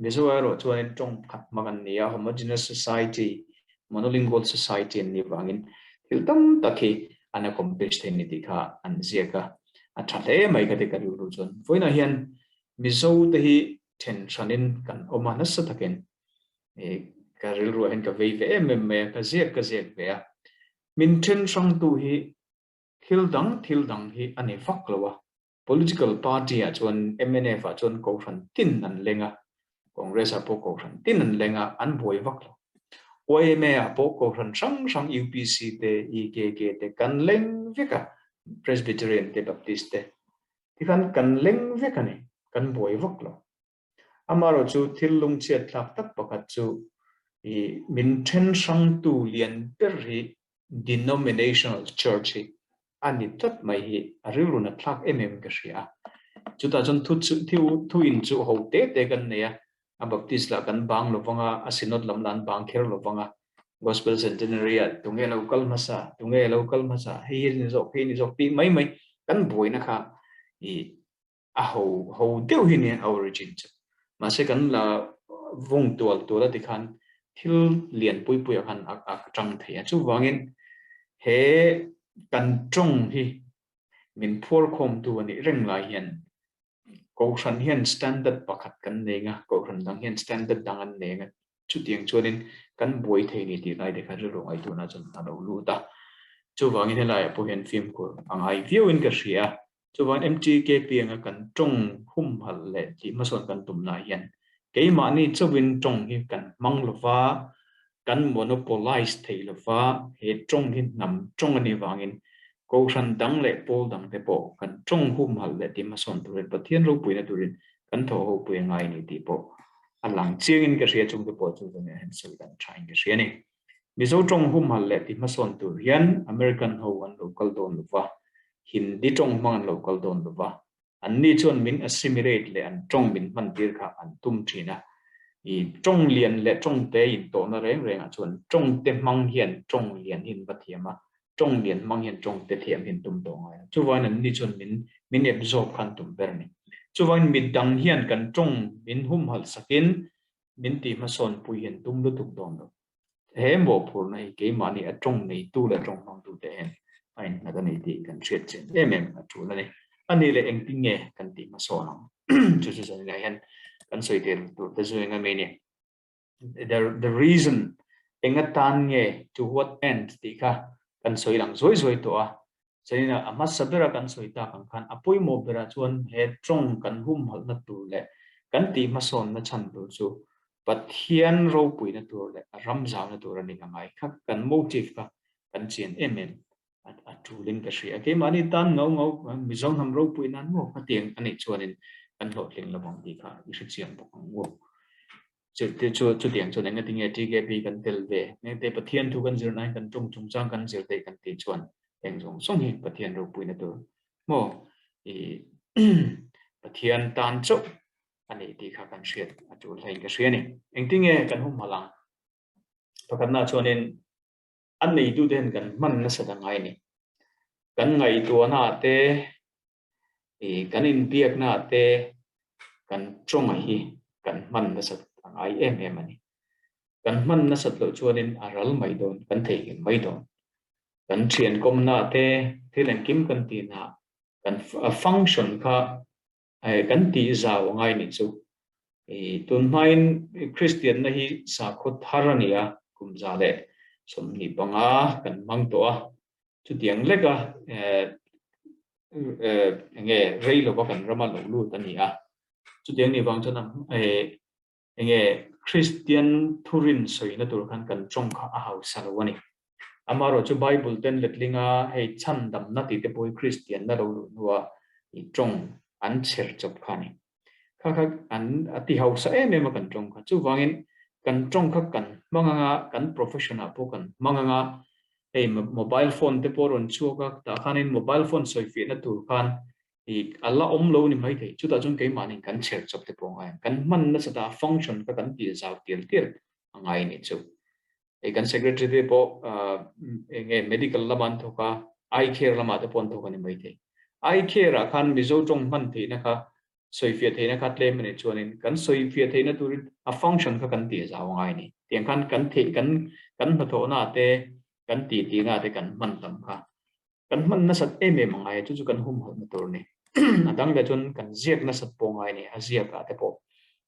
Mizo erawh chuanin tawng khat hmang an ni a, homogeneous society, monolingual society an nih vangin thil tam tak hi an accomplish thei ni tih kha an ziak a, a tha hle mai ka ti ka rilru chuan. Vawiinah hian Mizo te hi then hranin kan awm a, nasa takin ka rilruah hian ka vei ve em em mai a, ka ziak ka ziak ve a. Min then hrangtu hi thil dang thil dang hi a ni vak lo a, Political party ah chuan mnf ah chuan Kohhran tin an leng a, Congress ah pawh Kohhran tin an leng a, an buai vak lo. Yma ah pawh Kohhran hrang hrang UPC te, EKK te kan leng vek a, Presbyterian te, Baptist te tikhan kan leng vek a ni, kan buai vak lo. Amaherawh chu thil lungchhiat thlak tak pakhat chu i min then hrangtu lian ber hi denominational church hi a ni tlat mai hi a rilru nat thlak em em ka hria a. Chutah chuan thu chu thu thu in chu ho te te kan nei a, a Baptist lah kan bang lo vang a, a Synod lam lah an bang kher lo vang a, Gospel Centenary ah tunge lo kal hmasa, tunge lo kal hmasa, hei hi ni zawk, hei ni zawk tih mai mai kan buaina kha i a ho ho deuh hi nia a origin chu. Mahse kan la vung tual tual a tikhan thil lian pui pui ah khan a a tang thei a. Chuvangin he kan tawng hi min phuar khawmtu a nih reng lai hian Kohhran hian standard pakhat kan nei nga, Kohhran dang hian standard dang an nei nga. Chutiang chuanin kan buai thei ni tih lai te kha rilru ngaihtuahna chuan a lo lut a. Chuvangin helaiah pawh hian fimkhur a ngai viauin ka hria a. Chuvan MTKP anga kan tawng humhalh leh tih hmasawn kan tumna hian keimahni chauhin tawng hi kan hmang lova, kan monopolize thei lova, he tawng hi hnam tawng a nih vangin Kohhran dang leh pawl dang te pawh kan tawng humhalh leh tih hmasawn turin Pathian ropuina turin kan thawh ho pui a ngai a ni tih pawh a lang chiangin ka hria chungte pawh chu zan hian sawi dan thain ka hria a ni. Mizo tawng humhalh leh ti hmasawn tur hian American ho an lo kal dawn lo va, Hindi tawng hmang an lo kal dawn lo va, anni chuan min assimilate leh an tawng min hman tir kha an tum thin a. I tawng lian leh tawng te intawhna reng rengah chuan tawng te hmang hian tawng lian hi an va thiam a, tawng lian hmang hian tawng te thiam hi an tum tawh ngai a. Chuvangin anni chuan min min absorb kha an tum ber a ni. Chuvangin midang hian kan tawng min humhalh sakin min tih hmasawn pui hian tum lutuk dawn lo. He mawhphurhna hi keimahni a tawng neitu leh tawng hmangtute hian a innghat a ni tih kan hriat chian em em a tul a ni. A nih leh engtin nge kan tih hmasawn ang? Chu chu zaninah hian kan sawi tel tur te zu eng em ni? The the reason enga tan nge to what end tih kha kan sawi lang zuai zuai tawh a. Chuanin a hmasa bera kan sawi tak ang khan a pawimawh berah chuan he tawng kan humhalhna tur leh kan tih hmasawnna chhan tur chu Pathian ropuina tur leh a ram zauna tur a ni ka ngai kha kan motive kha kan chian em em a tulin ka hria. Keimahni tan ngau ngau Mizo hnam ropui nan maw khatiang a nih chuanin kan hlawhtling lo ang tih kha i hrechiang bawk ang u. Chu chutiang chuan enga tinge TKP kan tel ve, engte Pathian thu kan zir nain kan tawng chungchang kan zir theih kan tih chuan eng zawng zawng hi Pathian ropuina tur maw i Pathian tan chauh a nih tih kha kan hriat a tul hlain ka hria a ni. Engtinge kan humhalh ang? Pakhatna chuanin A neitute hian kan hman nasat a ngai a ni. Kan ngaihtuahna ah te, ih kan inbiakna ah te, kan tawnga hi kan hman nasat a ngai em em a ni. Kan hman nasat loh chuanin a ral mai dawn, kan theihnghilh mai dawn. Kan thian kawmna ah te, thil engkim kan tihna ah kan function kha Kan tih zau a ngai nih chu. Tun hmain Kristianna hi sakhaw thar a ni a, kum 125 kan hmang tawh a. Chutiang leka enge rei lova kan rama lo lut a ni a. Chutiang nih vang chuan Enge Kristian thurin sawina tur khan kan tawng kha a hausa lo a ni. Amaherawh chu Bible ten letlinga hei chhandamna tih te pawh hi Kristianna lo luh hnua i tawng an chher chawp kha a ni. Kha kha an a ti hausa em em a kan tawng kha. Chuvangin kan tawng kha kan hmang anga kan profession ah pawh kan hmang anga hei mobile phone te pawh rawn chhuak a, tah khanin mobile phone sawifiahna tur khan I a la awm lo ni maithei. Chutah chuan keimahni kan chher chawp te pawh a ngai ang. Kan hman nasat a, function kha kan tih zau tial tial a ngai a nih chu. Hei kan secretary te pawh eng nge medical lamah an thawk a, eye care lamah te pawh an thawk a ni maithei. Eye care ah khan Mizo tawng hman theihna kha sawifiah theihna kha tlem a nih chuanin kan sawifiah theihna turin a function kha kan tih zau a ngai a ni. Tiang khan kan theih kan kan hnathawhna te kan titi na te kan hman tam kha Kan hman nasat em em a ngai a, chu chu kan humhalhna tur a ni. A dang leh chuan kan ziak nasat pawh a ngai a ni, a ziak ah te pawh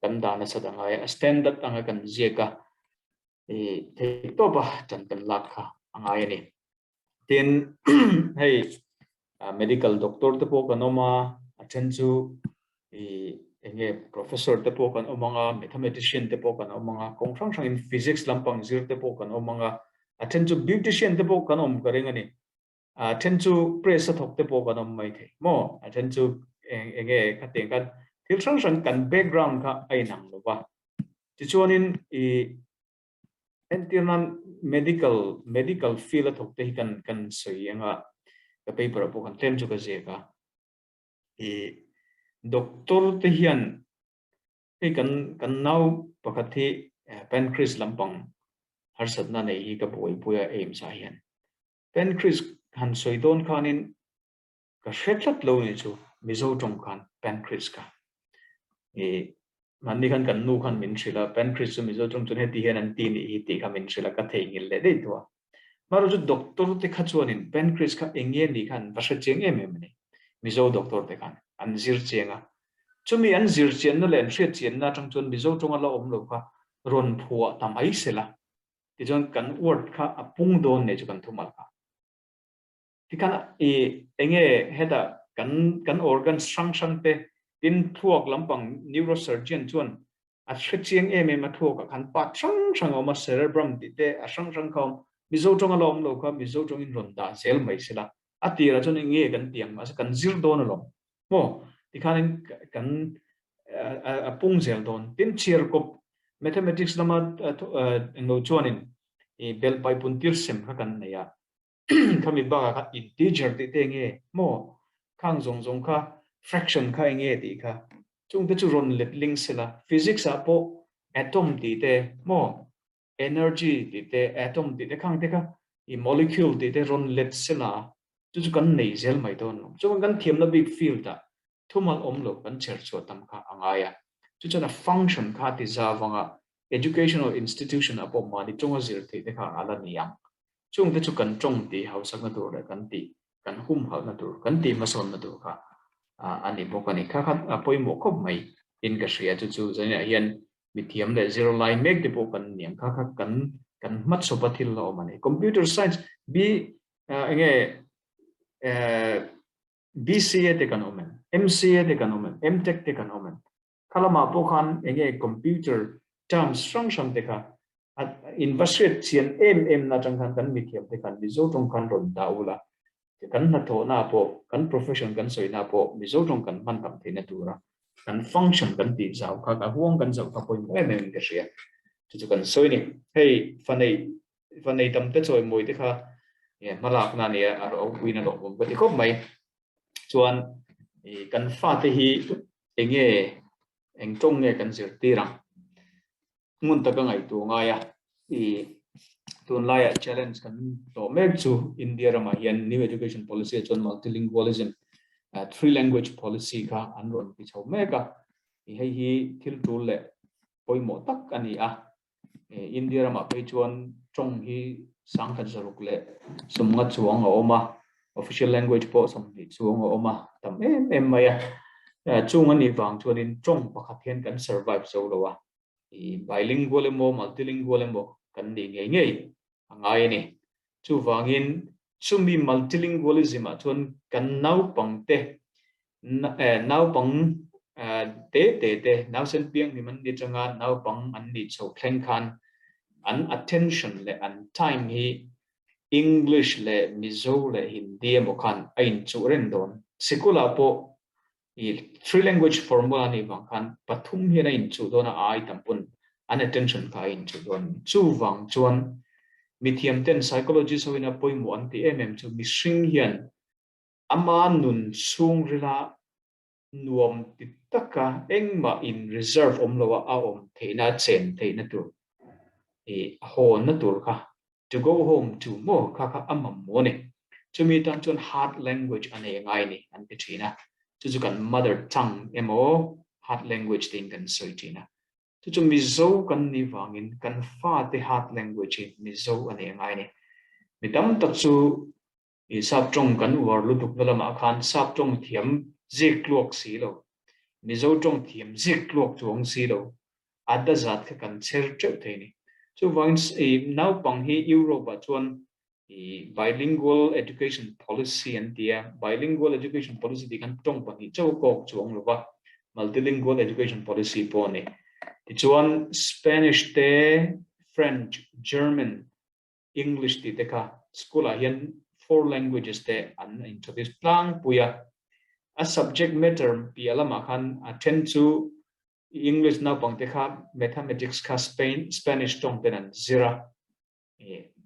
kan dah nasat a ngai a, a standard anga kan ziak a, ih theihtawp a ṭan kan lak kha a ngai a ni. Tin, hei medical doctor te pawh kan awm a, a then chu ih eng nge professor te pawh kan awm ang a, mathematician te pawh kan awm ang a, kawng hrang hrangin physics lampang zir te pawh kan awm ang a, A then chu beautician te pawh kan awm ka ring a ni. A then chu press a thawk te pawh kan awm mai thei maw? A then chu eng eng nge khatiang khan thil hrang hrang kan background kha a inang lo va. Tichuanin i entir nan medical medical field a thawk te hi kan kan sawi anga ka paper ah pawh kan tlem chu ka ziak a. I doctor te hian Hei kan kan nau pakhat hi pancreas lampang harsatna nei hi ka buaipui a AIMS ah hian. Pancreas han sawi dawn khanin ka hre tlat lo ni chu Mizo tawng khan pancreas kha. I mahni khan kan nu khan min hrilh a pancreas chu Mizo tawng chuan heti hian an ti nih hi tih kha min hrilh a ka theihnghilh leh daih tawh a. Marawh chu doctor te kha chuanin pancreas kha eng nge nih khan va hre chiang em em a ni. Mizo doctor te khan an zir chiang a. Chumi an zir chianna leh an hriat chianna atang chuan Mizo tawnga la awm lo kha rawn phuah ta mai sela. Tichuan kan word kha a pung dawn nei chu kan thumal kha. Tikhan i enge hetah kan kan organs hrang hrang te tin thluak lampang neurosurgeon chuan A hre chiang em em a thluak ah khan part hrang hrang a awm a, cerebrum tih te a hrang hrang kha a awm. Mizo tawng a la awm lo kha Mizo tawngin rawn dah zel mai sela, a tirah chuan eng nge kan ti ang mahse kan zir dawn alawm maw tikhanin kan a pung zel dawn. Tin chhiarkawp mathematics lama englo chuanin i bel paipun tir sem kha kan nei a. Khami bakah khan integer tih te enge maw? Khang zawng zawng kha fraction kha enge tih kha chungte chu rawn let ling sela physics ah pawh atom tih te maw energy tih te atom tih te khang te kha i molecule tih te rawn let sela chu chu kan nei zel mai dawn lo. Chuan kan thiamna bik field ah thumal awm lo kan chher chhuah tam kha a ngai a. Chu chuan a function kha a ti zau anga educational institution ah pawh mahni tawnga zir theih te kha a la ni ang. Chungte chu kan tawng tih hausakna tur leh kan tih kan humhalhna tur, kan tih hmasawnna tur kha a ni bawk a ni. Kha kha a pawimawh khawp mai in ka hria. Chu chu zaninah hian Mithiam leh zirlai mek te pawh kan niang kha kha kan kan hmachhawpa thil la awm a ni. Computer science B enge BCA te kan awm em? MCA te kan awm em? MTech te kan awm em? Kha lamah pawh khan enge computer terms hrang hrang te kha in va hriat chian em em na atang khan kan mithiam te khan Mizo tawng khan rawn dah ula, kan hnathawhna pawh kan profession kan sawina pawh Mizo tawng kan hman tam theihna tura kan function kan tih zau kha ka huang kan zauh kha pawimawh em em in ka hria. Chu chu kan sawi ni. Hei fanei fanei tam te chawimawi te kha hmalakna a nia a ropuiin a lawmawm ka ti khawp mai. Chuan kan fate hi enge eng tawng nge kan zirtir ang? Ngun taka ngaihtuah ngai a, i tunlaiah challenge kan hlawh mek chu India ramah hian New Education Policy ah chuan multilingualism, three language policy kha an rawn ti chho mek a, i hei hi thil tul leh pawimawh tak a ni a. India ramah phei chuan tawng hi 1050 chuang a awm a, official language pawh 20 chuang a awm a, tam em em mai a. Chung a nih vang chuanin tawng pakhat hian kan survive zo lo a, bilingual emaw multilingual emaw kan nih ngei ngei a ngai a ni. Chuvangin chumi multilingualism ah chuan kan naupangte naupang te te te nausen piang hlim an ni atanga naupang an nih chhoh thleng khan an attention leh an time hi English leh Mizo leh Hindi emaw khan a inchuh reng dawn. Sikulah pawh I three language formula nih vang khan pathum hian a inchuh dawn a, ai tam pawn an attention kha a inchuh dawn a ni. Chuvang chuan mithiam ten psychologist ho ina pawimawh an tih em em chu mihring hian ama nun chhungrila nuam ti taka engmah in reserve awm loa a awm theihna a chen theihna tur i hawnna tur kha To go home to maw kha kha a mamawh a ni. Chumi tan chuan heart language a nei ngai a ni an ti thin a. Chu chu kan mother tongue emaw heart language tiin kan sawi thin a. Chu chu Mizo kan nih vangin kan fate heart language hi Mizo a nei ngai a ni. Mi tam tak chu i sap tawng kan uar lutuk na lamah khan sap tawng thiam zik tluak si lo, Mizo tawng thiam zik tluak chuang si lo a da zat kha kan chher teuh thei a ni. Chuvangin i naupang hi Europe ah chuan i bilingual education policy an ti a, bilingual education policy tih khan tawng pahnih chauh a kawk chuang lo va, multilingual education policy pawh a ni. Tichuan Spanish te, French, German, English tih te kha school ah hian four languages te an introduce tlangpui a, a subject matter piah lamah khan a then chu English naupang te kha Mathematics kha Spain Spanish tawng ten an zir a,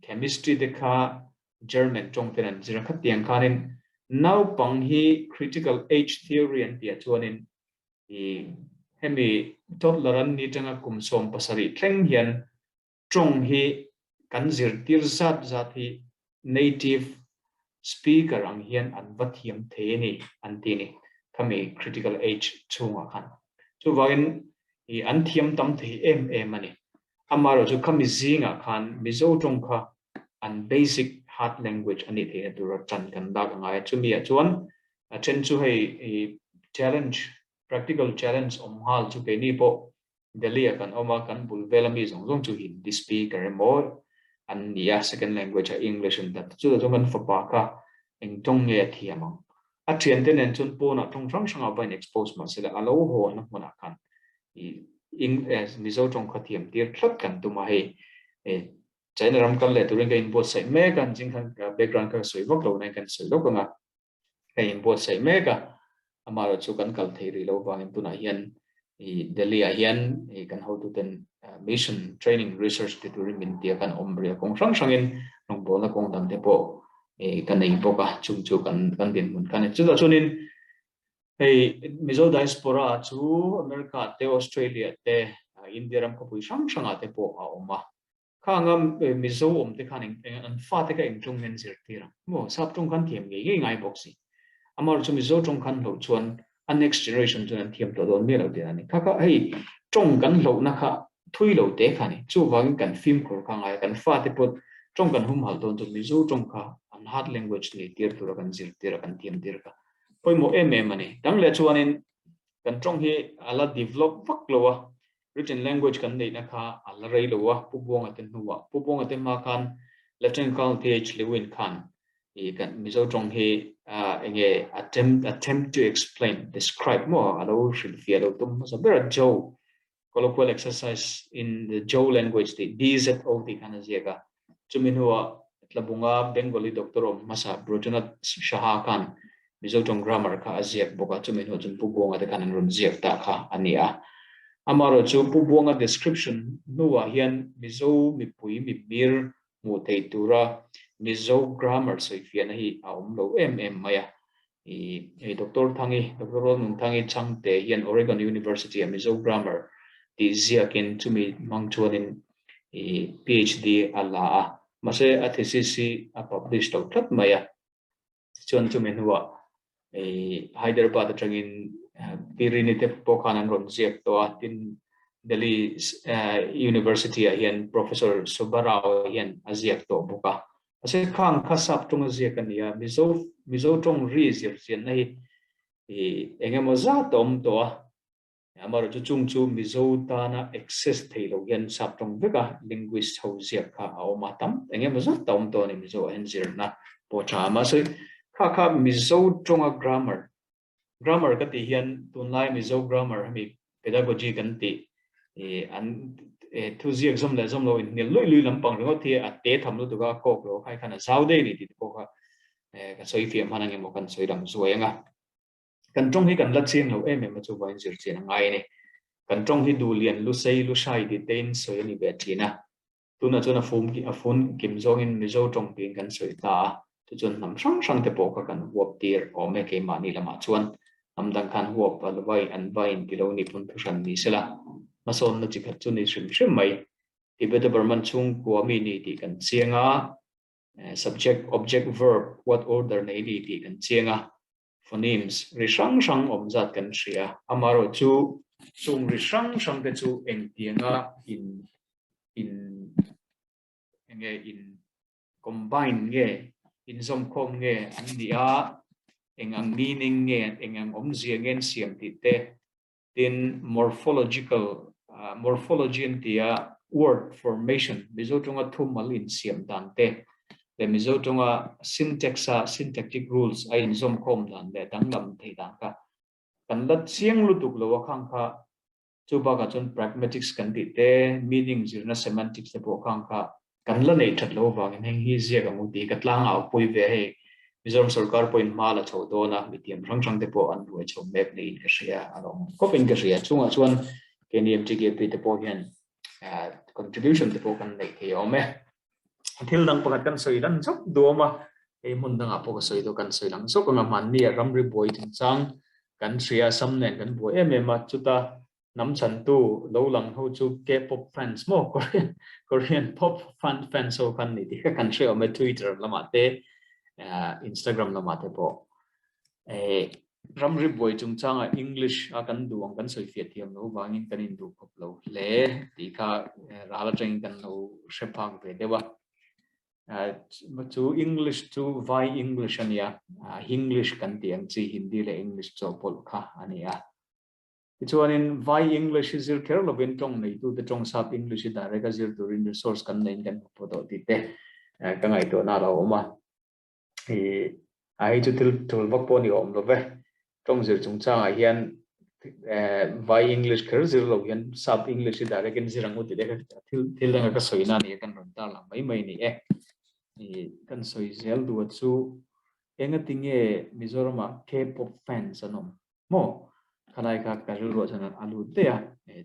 Chemistry te kha German tawng ten an zir a, khatiang khanin naupang hi critical age theory an tih ah chuanin hemi toddler an ni atanga kum 17 thleng hian Tawng hi kan zirtir zat zat hi native speaker ang hian an va thiam thei a ni an ti a ni khami critical age chhungah khan. Chuvangin i an thiam tam thei em em a ni. Amaherawh chu khami zingah khan Mizo tawng kha an basic heart language a nih theihna tura tan kan lak a ngai a. Chumi ah chuan a then chu hei i challenge, practical challenge awm nghal chu keini pawh Delhi ah kan awm a, kan bul vel a mi zawng zawng chu Hindi speaker emaw an ni a, second language ah English an ta. Chutah chuan kan fapa kha eng tawng nge a thiam ang? A thiante nen chuan pawnah tawng hrang hrangah va in expose mah sela a lo hawnna hmunah khan i Mizo tawng kha thiam tir tlat kan tum a, hei China ram kal leh turin ka inbuatsaih mek a, zing khan background kha ka sawi vak lo nain kan sawi lawk ang a. Ka inbuatsaih mek a, amaherawh chu kan kal thei rih lo vangin tunah hian i Delhi ah hian i kan hotuten mission training research ti turin min tia kan awm rih a, kawng hrang hrangin rawngbawlna kawng dang te pawh i ka nei bawk a, chung chu kan kan dinhmun kha a ni. Chutah chuanin hei Mizo diaspora chu America te Australia te India ram khawpui hrang hrangah te pawh a awm a. Khanga Mizo awm te khan eng an fate kha eng tawng nge an zirtir ang maw? Sap tawng khan thiam ngei ngei ngai bawk si. Amaherawhchu chu Mizo tawng khan hloh chuan a next generation chuan an thiam tawh dawn miah lo tih a ni. Kha kha hei tawng kan hlohna kha thui lo te kha a ni. Chuvangin kan fimkhur kha ngai a, kan fate pawh tawng kan humhalh dawn chuan Mizo tawng kha an heart language nei tir tura kan zirtir a, kan thiam tir kha pawimawh em em a ni. Dang leh chuanin kan tawng hi a la develop vak lo a. Written language kan neihna kha a la rei lo a, Pu Buanga te hnuah. Pu Buanga te hma khan Lieutenant Colonel TH Lewin khan i kan Mizo tawng hi enge attempt attempt to explain, describe maw a lo hrilhfiah lo tum hmasa ber a, Joe colloquial exercise in the Joe language tih DZO tih khan a ziak a. Chumi hnuah Tlabunga Bengali doctor awm hmasa Brojanath Shaha khan Mizo tawng grammar kha a ziak bawk a, chumi hnuah chuan Pu Buanga te khan an rawn ziak ta kha a ni a. Amaherawh chu Pu Buanga description hnuah hian Mizo mipui mimir hmuh theih tura Mizo grammar sawifiahna hi a awm lo em em mai a. I hei Doctor Thangi, Doctor Rawlnunthangi Chhangte hian Oregon University-ah Mizo grammar tih ziakin chumi hmang chuanin i PhD a la a, mahse a thesis hi a publish lo tlat mai a. Tichuan chumi hnuah i Hyderabad atangin Pirini te pawh khan an rawn ziak tawh a, tin Delhi University-ah hian Professor Subbarao hian a ziak tawh bawk a. Mahse khang kha sap tawnga ziak a ni a, Mizo Mizo tawng ri zirchianna hi i eng emaw zat a awm tawh a, amaherawh chu chung chu Mizo tana access thei lo hian sap tawng veka linguist ho ziak kha a awm a, tam eng emaw zat a awm tawh a ni Mizo ah hian zirna pawh a tha a, mahse kha kha Mizo tawnga grammar Grammar ka tih hian tunlai Mizo grammar hemi pedagogy kan tih ih an thu ziak zawm leh zawm lo inhnial luih luih lampang ringawt hi a te tham lutuk a, a kawk lo khai khan a zau daih a ni tih te pawh kha ka sawi fiah hman ang emaw kan sawi dang zuai ang a. Kan tawng hi kan la chiang lo em em a chuvangin zir chian a ngai a ni. Kan tawng hi duhlian, lusei, luhrai tih tein sawi a ni ve thin a. Tunah chuan a fum a fun kim zawngin Mizo tawng tiin kan sawi ta a, chu chuan hnam hrang hrang te pawh kha kan huap tir awm e keimahni lamah chuan hnam dang khan huap a vai an vai in ti lo ni pawn thuhran ni sela hmasawnna chi khat chu ni hrim hrim mai. Tibeto-Burman chhungkua mi ni tih kan chiang a, subject, object, verb, word order nei ni tih kan chiang a, phonemes ri hrang hrang awm zat kan hria. Amaherawh chu chung ri hrang hrang te chu engtianga in in enge in combine nge inzawmkhawm nge an nih a, eng ang meaning nge eng ang awmzia nge an siam tih te Tin, morphological, morphology an ti a, word formation, Mizo tawnga thumal insiam dan te leh Mizo tawnga syntax-a syntactic rules a inzawmkhawm dan leh danglam thei dan kha kan la chiang lutuk lo a khang kha. Chu bakah chuan pragmatics kan tih te, meaning zirna semantics te pawh khang kha Kan la neih that lo avangin heng hi ziak ang u tih ka tlang au pui ve hei. Mizoram sorkar pawhin hma la chho dawn a, mithiam hrang hrang te pawh an ruai chho mek niin ka hria, a lawm khawpin ka hria. Chungah chuan keini MTKP te pawh hian contribution te pawh kan neih thei awm e. Thil dang pakhat kan sawi lan zawk duam a, hei hmun dangah pawh ka sawi dawn kan sawi lang zawk ang a, hmanni ah ramri buai chungchang kan hria, Assam nen kan buai em em a, chuta Hnam chhantu lo lang ho chu K-pop fans maw Korean Korean pop fan fans ho khan ni tih kha kan hre awm e Twitter lamah te Instagram lamah te pawh eh ramri buai chungchanga English a kan duh ang kan sawi fiah thiam lo vangin kan induh khawp lo hle tih kha ral atangin kan lo hre phak ve deuh a. Chu English chu vai English a nia, Hinglish kan tih ang chi Hindi leh English chawhpawlh kha a ni a. Tichuanin Vai English hi zir kher lovin tawng neitute tawng sap English hi direct a zir turin resource kan neiin kan hmu pawh tawh tih te ka ngaihtuahna a lo awm a. I a hei chu thil tul vak pawh ni awm lo ve. Tawng zir chungchangah hian Vai English kher zir lo hian sap English hi direct in zir ang u tih te kha thil thil danga ka sawina a ni a, kan rawn tarlang mai mai a ni e. I kan sawi zel duh a chu engatinge Mizoramah K-pop fans an awm? Maw? Khalai kha ka rilruah chuan a lut daih a,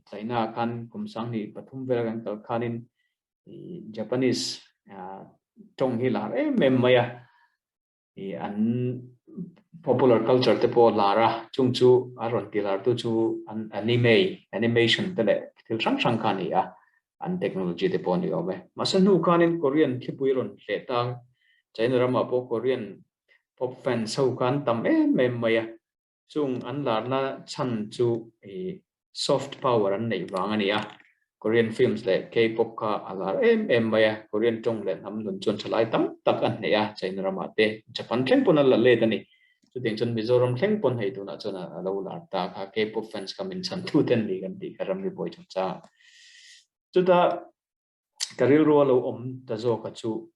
China ah khan kum sanghnih pathum vela kan kal khanin Japanese tawng hi lar em em mai a, an popular culture te pawh a lar a, chung chu a rawn ti lar tu chu an anime, animation te leh thil hrang hrang kha a ni a, an technology te pawh a ni awm e. Mahse hnu khanin Korean thlipui rawn hleh ta, China ramah pawh Korean Pop fans ho kha an tam em em mai a, chung an larna chhan chu i soft power an neih vang a ni a, Korean films leh K-pop kha a lar em em mai a, Korean tawng leh hnam nun chuan thalai tam tak a hneh a, China ramah te, Japan thleng pawn a la let a ni. Chutiang chuan Mizoram thleng pawn hei tunah chuan a lo lar ta kha K-pop fans kha min chhan tu ten ni kan tih kha ramri buai chungchangah. Chutah ka rilru a lo awm ta zawk a chu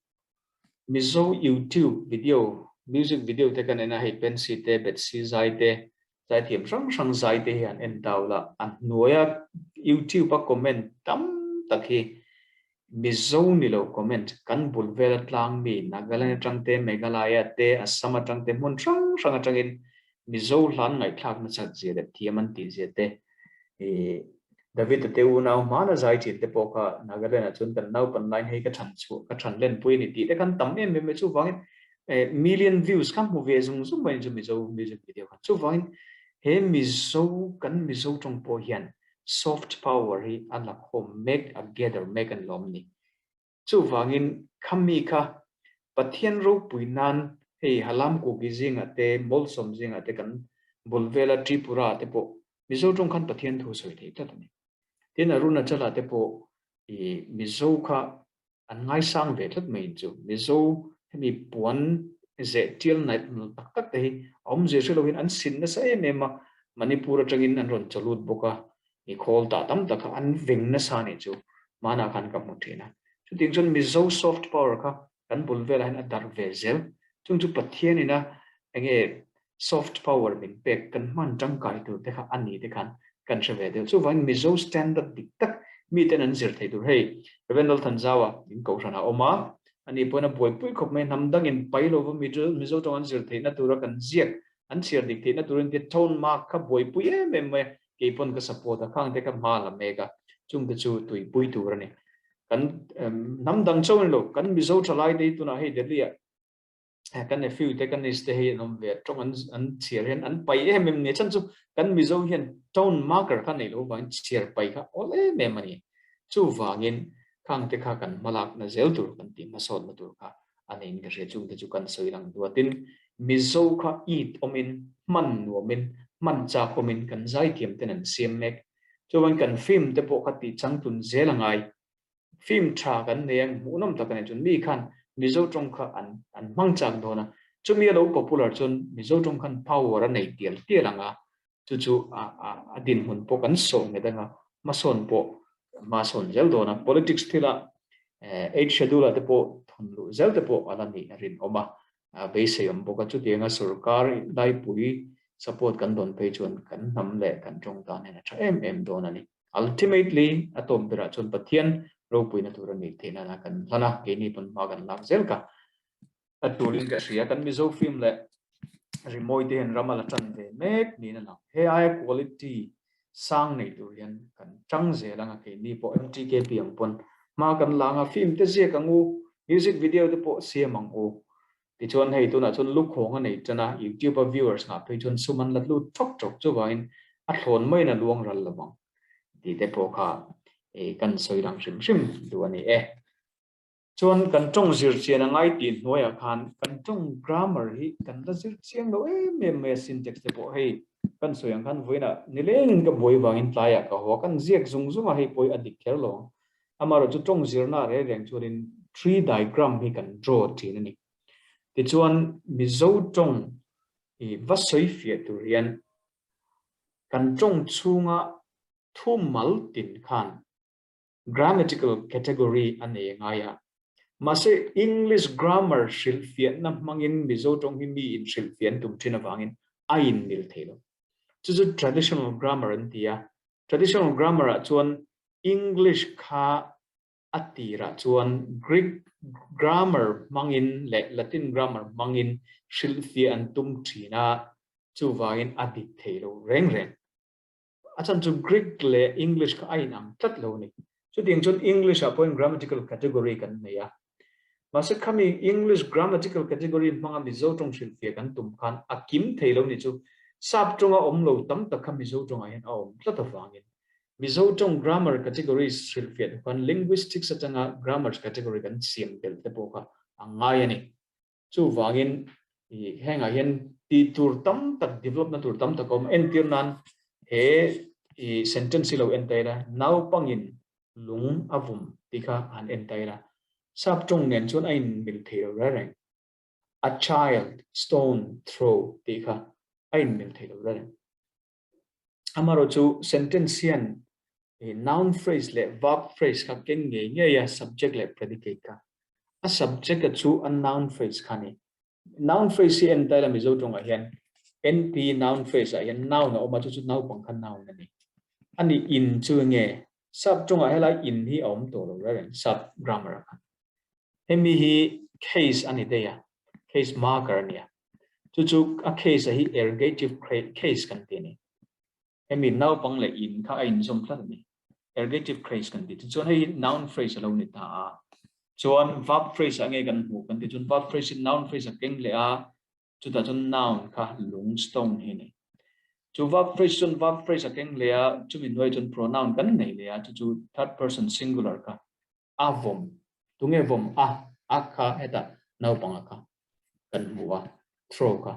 Mizo YouTube video music video te kan en a hei Pensy te Betsy zai te zaithiam hrang hrang zai te hi han en tau la a hnuaia YouTube a comment tam tak hi Mizo ni lo comment kan bul vel atlang mi Nagaland atang te Meghalaya te Assam atang te hmun hrang hrang atangin Mizo hlan ngaihthlak nachat zia leh thiam an tih zia te i David-a te unau hmana zai thin te pawh kha Nagaland-ah chuan kan naupan laiin hei ka than chhuah ka than lenpui a ni tih te khan tam em em mai chuvangin million views kha hmu ve zung zung mai chu Mizo music video kha chuvangin he Mizo kan Mizo tawng pawh hian soft power hi a la khawm mek a gather mek a ni lawm ni. Chuvangin khami kha Pathian ropui nan hei Halam Kuki zingah te, Mawlsawm zingah te kan bul vela Tripura ah te pawh Mizo tawng khan Pathian thu sawi thei tlat a ni. Tin Arunachal ah te pawh i Mizo kha an ngaisang ve tlat mai in chu Mizo hemi puan zeh tial naih tak tak te hi a awmzia hre loin an sin nasa em em a, Manipur atangin an rawn chawlut bawk a, I khawl tah tam tak kha an veng nasa nih chu hmanah khan ka hmu thin a. Chutiang chuan Mizo soft power kha kan bul velah hian a darh ve zel. Chung chu Pathianin a enge soft power min pek kan hman tangkai tur te kha a ni te khan kan hre ve deuh. Chuvangin Mizo standard dik tak miten an zir thei tur hei Rev. Lalthanzaua in kohhran a awm a, ani pawhin a buaipui khawp mai hnam dangin pai lova Mizo tawng an zir theihna tura kan ziak an chhiar dik theihna turin tia tone mark kha buaipui em em mai a. Kei pawn ka support a, khang te ka hma la mek a, chung te chu tuipui tur a ni. Kan hnam dang chauh a ni lo, kan Mizo thalai te hi tunah hei Delhi ah kan nephew te kan niece te hi an awm ve a, tawng an an chhiar hian an pai em em ni. A chhan chu kan Mizo hian tone marker kha neih loh avangin chhiar pai kha awl em em a ni. Chuvangin khang te kha kan hmalakna zel tur kan tih hmasawnna tur kha a neiin ka hria chungte chu kan sawi lang duatin Mizo kha it awmin hman nuamin hman chak awmin kan zaithiam ten an siam mek. Chuan kan film te pawh kha tih changtlun zel a ngai. Film tha kan nei a hmuhnawm tak a nei chuan mi khan Mizo tawng kha an an hmang chak dawn a, chumi a lo popular chuan Mizo tawng khan power a nei tial tial ang a, chu chu a a a dinhmun pawh kan sawh nghet anga hmasawn pawh hma sawn zel dawn a, politics thila eight schedule ah te pawh thawn luh zel te pawh a la nih a rinawm a, beisei awm bawk a, chutianga sorkar laipui support kan dawn phei chuan kan hnam leh kan tawng tan hian a tha em em dawn a ni. Ultimately a tawp berah chuan Pathian ropuina tur a nih theih nana kan hlan a, keini pawn hma kan lak zel ka. A tulin ka hria, kan Mizo film leh rimawi te hian ram a la tan ve mek niin a lang. He aia quality sang nei tur hian kan tang zel ang a, keini pawh MTKP ang pawn hma kan la ang a, film te ziak ang u, music video te pawh siam ang u. Tichuan hei tunah chuan lukhawng a nei tan a, YouTube a viewers ngah phei chuan sum an la lut thawk thawk chuvangin a thlawn maiin a luang ral lo vang tih te pawh kha kan sawi lang hrim hrim duh a ni e. Chuan kan tawng zir chian a ngai tih hnuaiah khan kan tawng grammar hi kan la zir chiang lo em em mai a, syntax te pawh hei kan sawi ang khan vawiinah nilengin ka buai vangin tlaiah ka haw a, kan ziak zung zung a hei pawh hi a dik kher lo ang. Amaherawhchu tawng zirna reng reng chuanin tree diagram hi kan draw thin a ni. Tichuan Mizo tawng i va sawi fiah tur hian kan tawng chhunga thumal tin khan Grammatical category a nei ngai a. Mahse, English grammar hrilhfiahna hmangin Mizo tawng hi mi in hrilhfiah an tum thin avangin a inmil thei lo. Chu chu traditional grammar an ti a. Traditional grammar ah chuan English kha a tirah chuan Greek grammar hmangin leh Latin grammar hmangin hrilhfiah an tum thin a, chuvangin a dik thei lo reng reng. A chhan chu Greek leh English kha a inang tlat lo a ni. Chutiang chuan English ah pawhin grammatical category kan nei a. Mahse khami English grammatical category hmanga Mizo tawng hrilhfiah kan tum khan a kim thei lo ni chu Sap tawnga awm lo tam tak kha Mizo tawngah hian a awm tlat avangin Mizo tawng grammar categories hrilhfiah duh khan linguistics atanga grammar category kan siam tel te pawh kha a ngai a ni. Chuvangin hengah hian tih tur tam tak, develop na tur tam tak a awm. Entir nan he i sentence hi lo en ta ila, naupangin lung a vum tih kha han en ta ila. Sap tawng nen chuan a inmil thei lo reng reng. A child stone throw tih kha a inmil thei lo reng. Amaherawhchu sentence hian noun phrase leh verb phrase kha keng ngei ngei a, subject leh predicate kha. A subject a chu a noun phrase kha a ni. Noun phrase hi en ta ila Mizo tawngah hian NP noun phrase ah hian noun a awm a, chu chu naupang kha noun a ni. A nih in chu enge? Sap tawngah helai in hi a awm tawh lo reng sap grammar ah khan. Hemi hi case a ni daih a, case marker a ni a. Chu chu a case a hi ergative case kan ti a ni. Hemi naupang leh in kha a inzawm tlat a ni. Ergative case kan ti. Tichuan hei hi noun phrase a lo ni ta a. Chuan verb phrase ah nge kan hmuh kan ti chuan verb phrase in noun phrase a keng leh a, chutah chuan noun kha lung stone hi a ni. Chu verb phrase chuan verb phrase a keng leh a, chumi hnuaiah chuan pronoun kan nei leh a, chu chu third person singular kha a vawm. Tunge vawm a? A kha hetah naupanga kha kan hmu a, throw kha.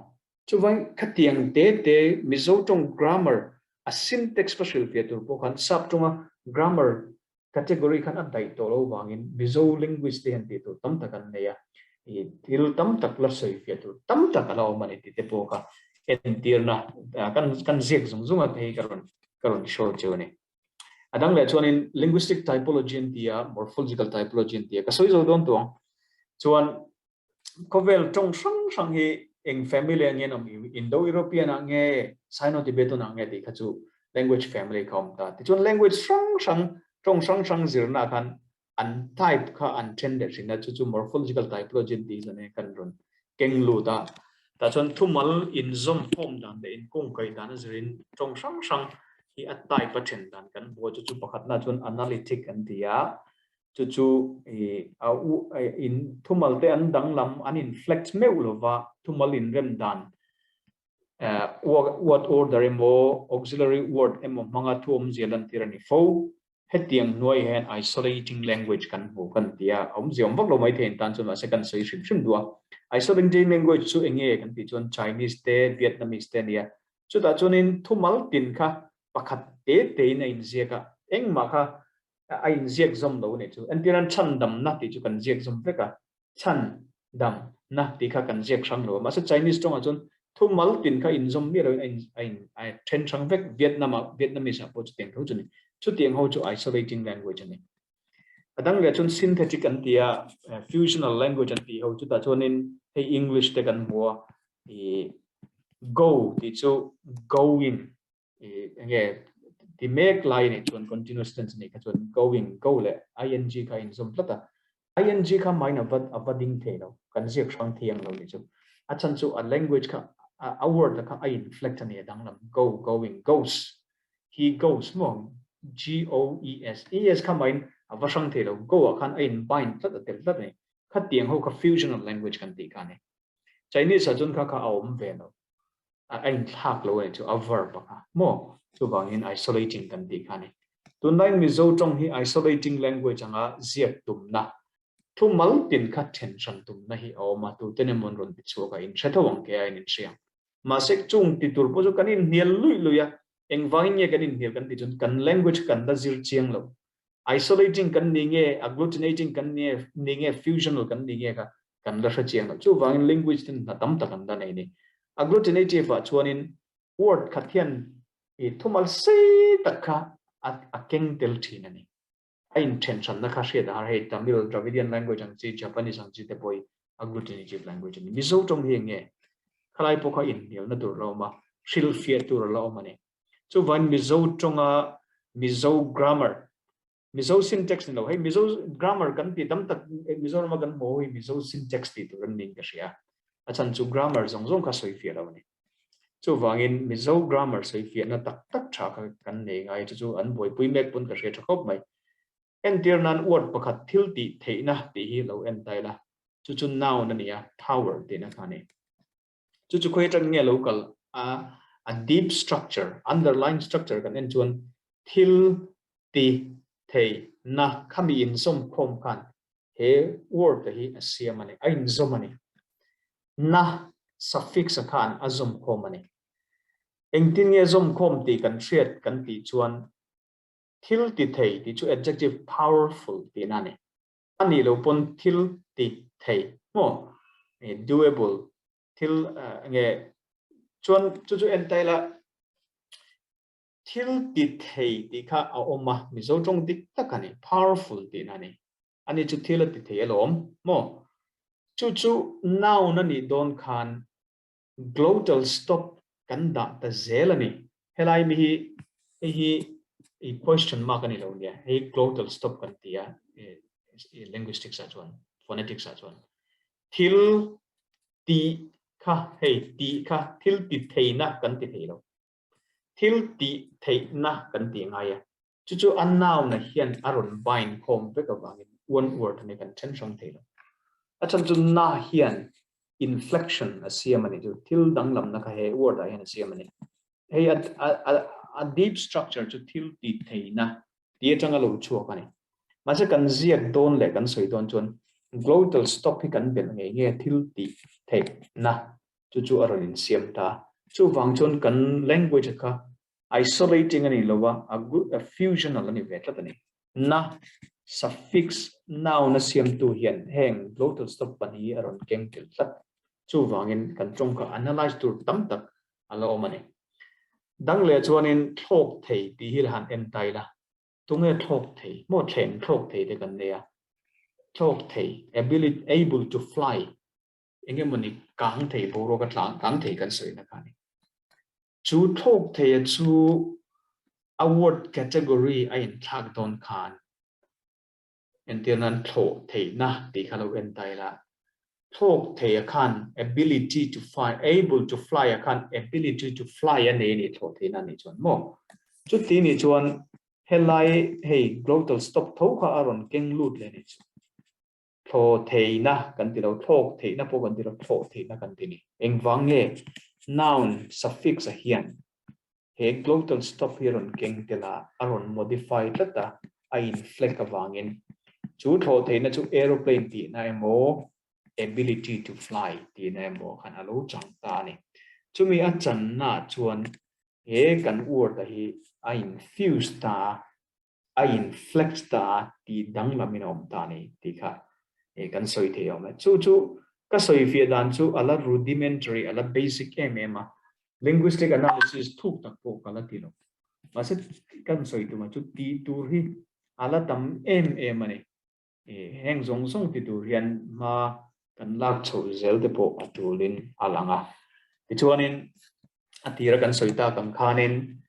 Chuvang khatiang te te Mizo tawng grammar a syntax va hrilhfiah tur pawh khan sap tawnga grammar category khan a daih tawh lo vangin Mizo linguist te hian tih tur tam tak an nei a, ih thil tam tak la sawifiah tur tam tak a la awm a ni tih te pawh kha entirna kan kan ziak zung zung a te hi ka rawn ka rawn show cheu a ni. A dang leh chuanin linguistic typology an ti a, morphological typology an ti a, ka sawi zo dawn tuang chuan Khawvel tawng hrang hrang hi eng family ah nge an awm Indo-European ah nge Sino-Tibetan ah nge tih kha chu language family kha awm ta. Tichuan language hrang hrang tawng hrang hrang zirna ah khan an type kha an then leh thin a, chu chu morphological typology an tih hi chuan kan rawn keng lut a. Tah chuan thumal inzawm khawm dan leh inkungkaih dan a zirin tawng hrang hrang hi a type a then dan kan hmu a, chu chu pakhatna chuan analytic an ti a, Chu chu a u in thumal te an danglam an in flex meuh lova thumal in rem dan word order emaw auxiliary word emaw hmanga thu awmzia lantir a ni fo. Hetiang hnuai hian isolating language kan hmu kan ti a, awmzia awm vak lo mai thei in tan chuan mahse kan sawi hrim hrim duh a. Isolating language chu eng nge kan tih chuan Chinese te Vietnamese te a nia. Chutah chuanin thumal tin kha pakhat te tein a inziak a, engmah kha a inziak zawm lo a nih chu. Entir an chhan damna tih chu kan ziak zawm vek a, chhan dam na tih kha kan ziak hrang lo a. Mahse Chinese tawngah chuan thu mal tin kha inzawm miah loin a in a in a then hrang vek. Vietnam ah Vietnamese ah pawh chutiang tho chu a ni. Chutiang ho chu isolating language a ni. A dang leh chuan synthetic an ti a, fusional language an tih ho chutah chuanin hei English te kan hmu a, ih go tih chu going enge ti mek lai nih chuan continuous tense nih kha chuan going go leh ing kha inzawm tlat a ing kha main a va a va ding thei lo kan ziak hrang thiang lo nih chu a chhan chu a language kha a word kha a inflect a ni a danglam go going goes he goes maw g o e s e s kha main a va hrang thei lo go ah khan a in bind tlat a tel tlat a ni khatiang ho kha fusional language kan tih kha a ni Chinese ah chuan kha kha a awm ve lo a inthlak lo a ni chu a verb a kha maw chuvangin isolating kan tih kha a ni. Tunlaiin Mizo tawng hi isolating language anga ziak tumna thu mal tin kha then hran tumna hi a awm a, tuten emaw an rawn ti chhuak a, inhre tho ang ke a in inhria ang. Mahse chung ti tur pawh chu kan inhnial luih luih a, engvangin nge kan inhnial kan tih chuan kan language kan la zir chiang lo. Isolating kan ni nge, agglutinating kan ni ni nge, fusional kan ni nge kha kan la hre chiang lo. Chuvangin language ten hna tam tak an la nei a ni. Agglutinative ah chuanin word khat hian i thumal sei tak kha a a keng tel thin a ni. A inthen hranna kha hriat a har hei Tamil, Dravidian language ang chi, Japanese ang chi te pawh hi agglutinative language a ni. Mizo tawng hi eng nge? Khalai pawh kha inhnialna tur a la awm a, hrilhfiah tur a la awm a ni. Chuvangin Mizo tawnga Mizo grammar, Mizo syntax ni lo, hei Mizo grammar kan tih tam tak Mizorama kan hmuh ho hi Mizo syntax tih tur an niin ka hria. A chhan chu grammar zawng zawng kha sawifiah lo a ni. Chuvangin Mizo grammar sawifiahna tak tak tha kha kan nei ngai chu chu an buaipui mek pawn ka hria tha khawp mai. Entir nan word pakhat thil tih theihna tih hi lo en ta ila, chu chu noun a ni a, power tihna kha a ni. Chu chu khawi atang nge lo kal a, a deep structure, underlying structure kan en chuan thil ti thei na khami inzawm khawm khan he word te hi a siam a ni, a inzawm a ni. Na suffix a khan a zawm khawm a ni. Engtin nge zawm khawm tih kan hriat kan tih chuan thil ti thei tih chu adjective powerful tihna a ni. A nih loh pawn thil ti thei maw? Doable thil nge chuan chu chu en ta ila thil ti thei tih kha a awm a, Mizo tawng dik tak a ni, powerful tihna a ni. Ani chu thil a ti thei alawm maw? Chu chu noun a nih dawn khan glottal stop kan dah ta zel a ni. Helai mi hi hei hi i question mark a ni lo nia, hei glottal stop kan ti a linguistics ah chuan, phonetics ah chuan. Thil ti kha hei ti kha thil ti theihna kan ti thei lo. Thil tih theihna kan ti ngai a, chu chu a noun-a hian a rawn bind khawm vek avangin one word a ni kan then hrang thei lo. A chhan chu na hian inflection a siam a ni chu, thil danglamna kha he word-ah hian a siam a ni. Hei a a a deep structure chu thil tih theihna tih atanga lo chhuak a ni. Mahse kan ziak dawn leh kan sawi dawn chuan glottal stop hi kan belh ngei nge thil tih theihna chu chu a rawn insiam ta. Chuvang chuan kan language kha isolating a ni lo a, a fusional a ni ve tlat a ni. Na suffix noun a siamtu hian heng glottal stop pahnih hi a rawn keng tel tlat. Chuvangin kan tawng kha analyse tur tam tak a la awm a ni. Dang leh chuanin thlawk thei tih hi la han en ta ila, tunge thlawk thei maw thleng thlawk thei te kan nei a, thlawk thei ability able to fly eng emawni kang thei boruak a tlang kang thei kan sawina kha a ni. Chu thlawk theia chu a word category a inthlak dawn khan entir nan thlawh theihna tih kha lo en ta ila, thlawk theia khan ability to fly, able to fly a khan ability to fly a nei a nih thlawh theihna a nih chuan maw? Chuti nih chuan helai hei glottal stop tho kha a rawn keng lut leh a nih chu. Thlawh theihna kan ti lo, thlawk theihna pawh kan ti lo, thlawh theihna kan ti ni. Engvang nge noun suffix a hian he glottal stop hi a rawn keng tel a, a rawn modify tlat a, a inflect avangin chu thlawh theihna chu aeroplane tihna emaw ability to fly tihna emaw khan a lo chang ta a ni. Chumi a channa chuan he kan word a hi a infuse ta a, a in flex ta a tih danglam in a awm ta a ni tih kha kan sawi thei awm e. Chu chu ka sawi fiah dan chu a la rudimentary, a la basic em em a, linguistic analysis thuk tak pawh ka la ti lo. Mahse kan sawi tumah chu tih tur hi a la tam em em a ni. Heng zawng zawng ti tur hian hma kan lak chhoh zel te pawh a tulin a lang a. Tichuanin a tira kan sawi tak ang khanin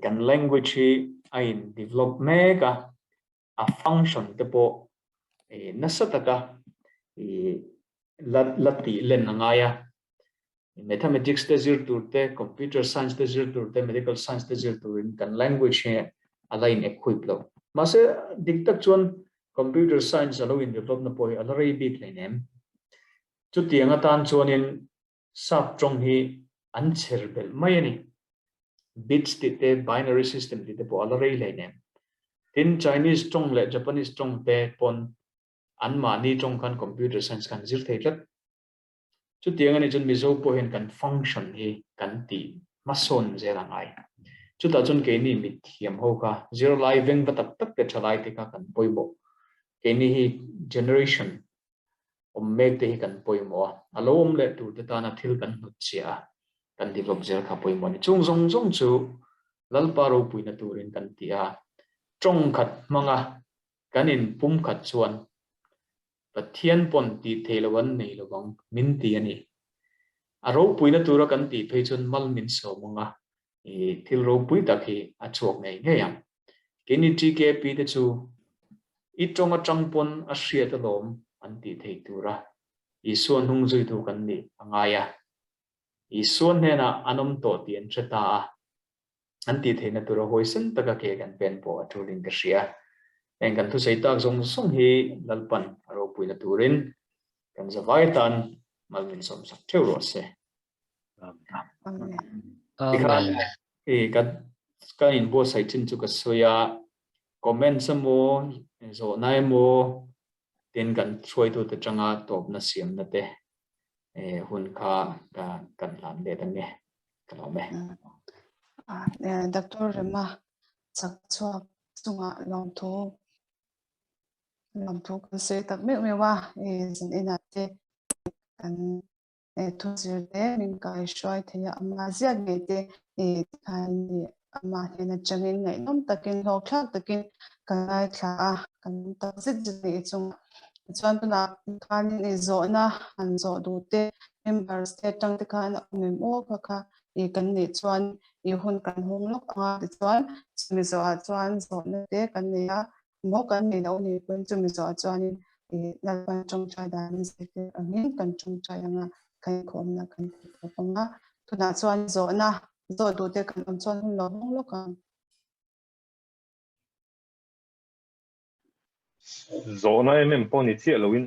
kan language hi a in develop mek a, a function te pawh nasa taka la la tih len a ngai a. Mathematics te zir tur te, computer science te zir tur te, medical science te zir turin kan language hi a la in equip lo. Mahse dik tak chuan computer science a lo in develop na pawh hi a la rei bik hleinem. Chutiang atan chuanin sap tawng hi an chher belh mai a ni. Bits tih te, binary system tih te pawh a la rei hleinem. Tin, Chinese tawng leh Japanese tawng te pawn anmahni tawng khan computer science khan zir thei tlat. Chutiang a nih chuan Mizo pawh hian kan function hi kan tih hmasawn zel a ngai. Chutah chuan keini mithiam ho kha zirlai veng va tak tak te thalai te kha kan pawimawh. Keini hi generation awm mek te hi kan pawimawh a, a lo awm leh tur te tana thil kan hnut chiah a, kan develop zel kha pawimawh a ni. Chung zawng zawng chu Lalpa ropuina turin kan ti a, tawng khat hmanga kan inpumkhat chuan Pathian pawn tih theih loh an nei lovang min ti a ni. A ropuina tura kan tih phei chuan mal min sawm ang a, i thil ropui tak hi a chhuak ngei ngei ang. Keini TKP te chu i tawng atang pawn a hriat alawm an tih theih tura Isua hnung zuitu kan nih a ngai a. Isua hnenah an awm tawh tih an hre ta a. An tih theihna tura huaisen taka ke kan pen pawh a tulin ka hria. Heng kan thusawi tak zawng zawng hi Lalpan a ropuina turin kan zavai atan mal min sawmsak theuh rawh se. Amen. Tikhan i ka ka inbuatsaih chin chu ka sawi a, comments emaw zawhna emaw tin kan hruaitute atanga tawpna siamna te hun kha ka kan hlan let ang e ka lawm e. Doctor Rema chak chhuak chungah lawmthu lawmthu kan sawi tak meuh meuh a, zan inah te. kan thuzir te min kaihruai thei a, ama ziak ngei te tikhan amah hnen atangin ngaihnawm takin hlawkthlak takin kan ngaithla a, kan tak zet zet a nih chungah. Tichuan tunah khanin i zawhna han zawh duh te members te atang te khan a awm em aw kha kha i kan nih chuan i hun kan hung lawk ang a tichuan chumi zawhah chuan zawhna te kan nei a, maw kan nei loh anih pawhin chumi zawhah chuanin i Lalpan tawngtai dan min zirtir angin kan tawngtai ang a, kan inkhawmna kan ti tawp ang a, tunah chuan zawhna zawh duh te kan awm chuan hun lo hung lawk ang. Zawhna em em pawh ni chiah loin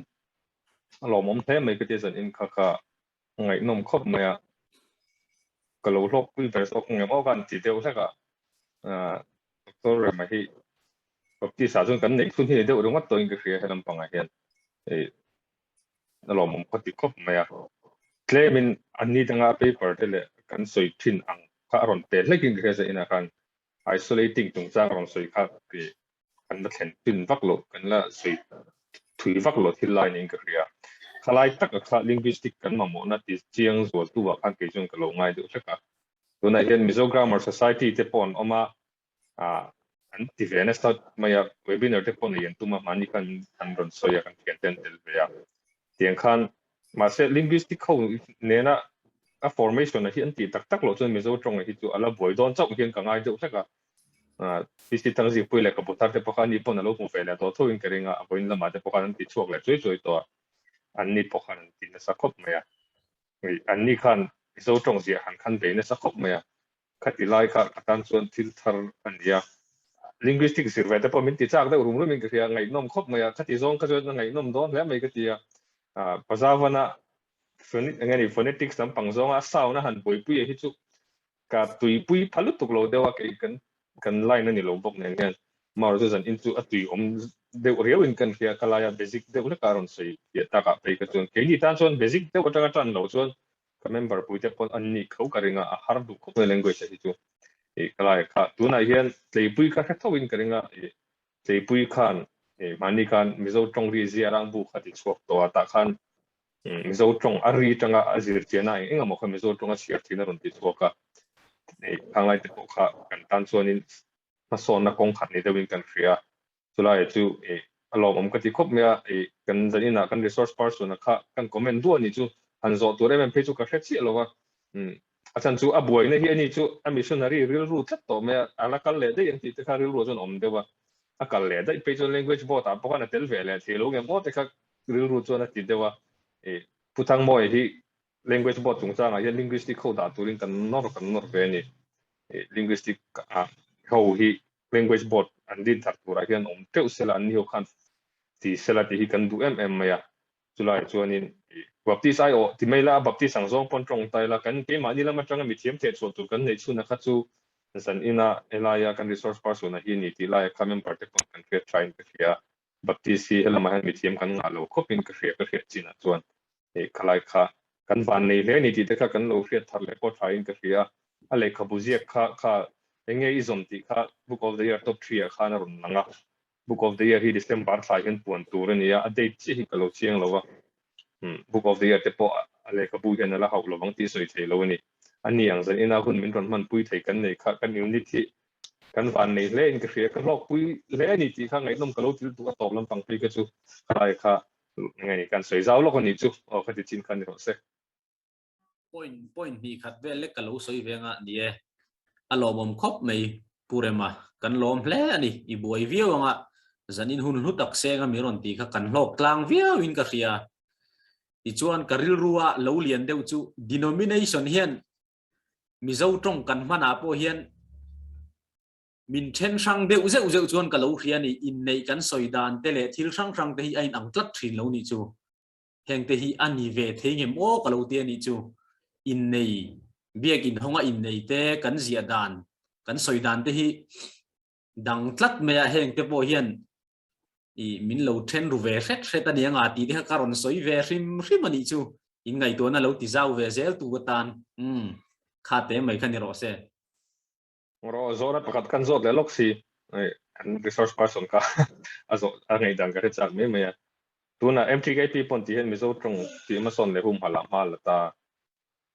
a lawmawm hle mai ka tia zan in kha kha ngaihnawm khawp mai a, ka lo hlawkpui ber zawk ngem aw ka han ti deuh hlek a, Doctor Rema hi Baptist ah chuan kan neih chhun hi ni deuh ringawt tawhin ka hria he lampangah hian a lawmawm khaw ti khawp mai a, tlemin an ni danga paper te leh kan sawi thin ang kha a rawn pe hlekin ka hria zan inah khan isolating chungchang rawn sawi kha ti kan la thlen thin vak loh, kan la sawi thui vak loh thil lai niin ka hria. Khalai taka kha linguistic kan mamawhna ti chiang zualtu ah khan kei chuan ka lo ngai deuh hlek a. Tunah hian Mizo Grammar Society te pawh an awm a, ah an ti ve nasa mai a, webinar te pawh nei an tum a, mahni khan an rawn sawi a, kan thian te an tel ve a. Tiang khan Mahse, linguistic ho nena a formation a hi an tih tak tak loh chuan Mizo tawng hi chu a la buai dawn chauh hian ka ngai deuh hlek a. PC Thangzikpui leh Kabuthar te pawh kha ani pawn a lo hmu ve leh tawh thoin ka ring a, a vawiin lamah te pawh khan an ti chhuak leh chuai chuai tawh a, anni pawh khan an ti nasa khawp mai a. Anni khan Mizo tawng ziah han khan bei nasa khawp mai a, Khati lai kha ka tan chuan thil thar a ni a, linguistic zir ve te pawh min ti chak deuh rum rumin ka hria, ngaihnawm khawp mai a, khati zawng kha chuan a ngaihnawm dawn hle mai ka ti a, Pazavana eng nge ni phonetics lampang zawnga a sound a han buaipui a hi chu ka tuipui pha lutuk lo deuh a, kei kan kan line a ni lo bawk nen hian Maro chu zan in chu a tui awm deuh riau in kan hria, ka laia basic deuh hlek a rawn sawi fiah takah phei kha chuan keini tan chuan basic deuh atanga tan loh chuan Ka member pui te pawn an nih kho ka ring a, a har duh khawp mai language ah hi chu. Ih ka lai kha tunah hian Tleipui kha hre tho in ka ring a, ih Tleipui khan ih mahni khan Mizo tawng ri zia rang bu kha ti chhuak tawh a, tah khan Mizo tawng a ri tanga a zir chian a eng eng emaw kha Mizo tawng a chhiar thin a rawn ti chhuak a, ih khanglai te pawh kha kan tan chuanin hmasawnna kawng khat ni deuhin kan hria. Chulai chu ih a lawmawm ka ti khawp mai a, ih kan zaninah kan resource person a kha kan comment duah anih chu han zawh tur em em phei chu ka hre chiah lo a, umm a chhan chu a buaina hi ani chu a missionary rilru tlat tawh mai a, a la kal leh daih ang tih te kha rilru ah chuan a awm deuh a, a kal leh daih phei chuan language board ah pawh khan a tel ve leh thei lo ngem aw te kha rilru chuan a ti deuh a, ih Pu Thangmawia hi language board chungchangah hian linguistic ho dah turin kan nawr kan nawr ve a ni. Linguistic ho hi language board an din thar turah hian awm teuh sela an ni ho khan ti sela tih hi kan duh em em mai a. Chulaiah chuanin Baptist ai awh ti mai la, Baptist ang zawng pawn tawng ta ila kan keimahni lam atanga mithiam theh chhuah tur kan neih chhunah kha chu zan ina helaia kan resource person a hi ni tih laia kha member te pawn kan hriat thain ka hria. Baptist hi helamah hian mithiam kan ngah lo khawpin ka hria ka hriat chinah chuan hei khalai kha kan van nei hle ni tih te kha kan lo hriat thar leh pawh thain ka hria a, a lehkhabu ziak kha kha eng nge i zawm tih kha Book of the Year top three ah khan a rawn lang a, Book of the Year hi December thla hian puan tur a ni a, a date chiah hi ka lo chiang lo a, Book of the Year te pawh a lehkhabu hian a la hauh lovang tih sawi thei lo a ni. A ni ang zan ina hun min rawn hmanpui thei kan nei kha kan unit hi Kan van nei hle in ka hria, ka hlawkpui hle a ni tih kha ngaihnawm ka lo til duh a tawp lampang phei kha chu khalai kha nge ni kan sawi zau lawk a nih chu aw ka ti chin kha ni rawh se. Point point hnih khat vel lek ka lo sawi ve anga ni e. A lawmawm khawp mai Pu Rema, kan lawm hle a ni, i buai viau anga zanin hun hlu tak seng a mi rawn tih kha kan hlawk tlang viau in ka hria. Tichuan ka rilrua lo lian deuh chu denomination hian Mizo tawng kan hmanah pawh hian min then hrang deuh zeuh zeuh chuan ka lo hria a ni, inneih kan sawi dan te leh thil hrang hrang te hi a inang tlat thin lo nih chu. Heng te hi a ni ve thei ngem aw ka lo ti a nih chu. Innei, biakin hawnga innei te kan ziah dan, kan sawi dan te hi dang tlat mai a, heng te pawh hian i min lo then ru ve hret hret a ni anga tih te kha ka rawn sawi ve hrim hrim a nih chu in ngaihtuahna lo ti zau ve zel tu atan umm kha te mai kha ni rawh se. Rawh zawhna pakhat kan zawt leh lawk si kan resource person kha a zawh a ngaihdan ka hre chak mai mai a. Tunah MTKP pawn tih hian Mizo tawng tih hmasawn leh humhalh ah hma la ta.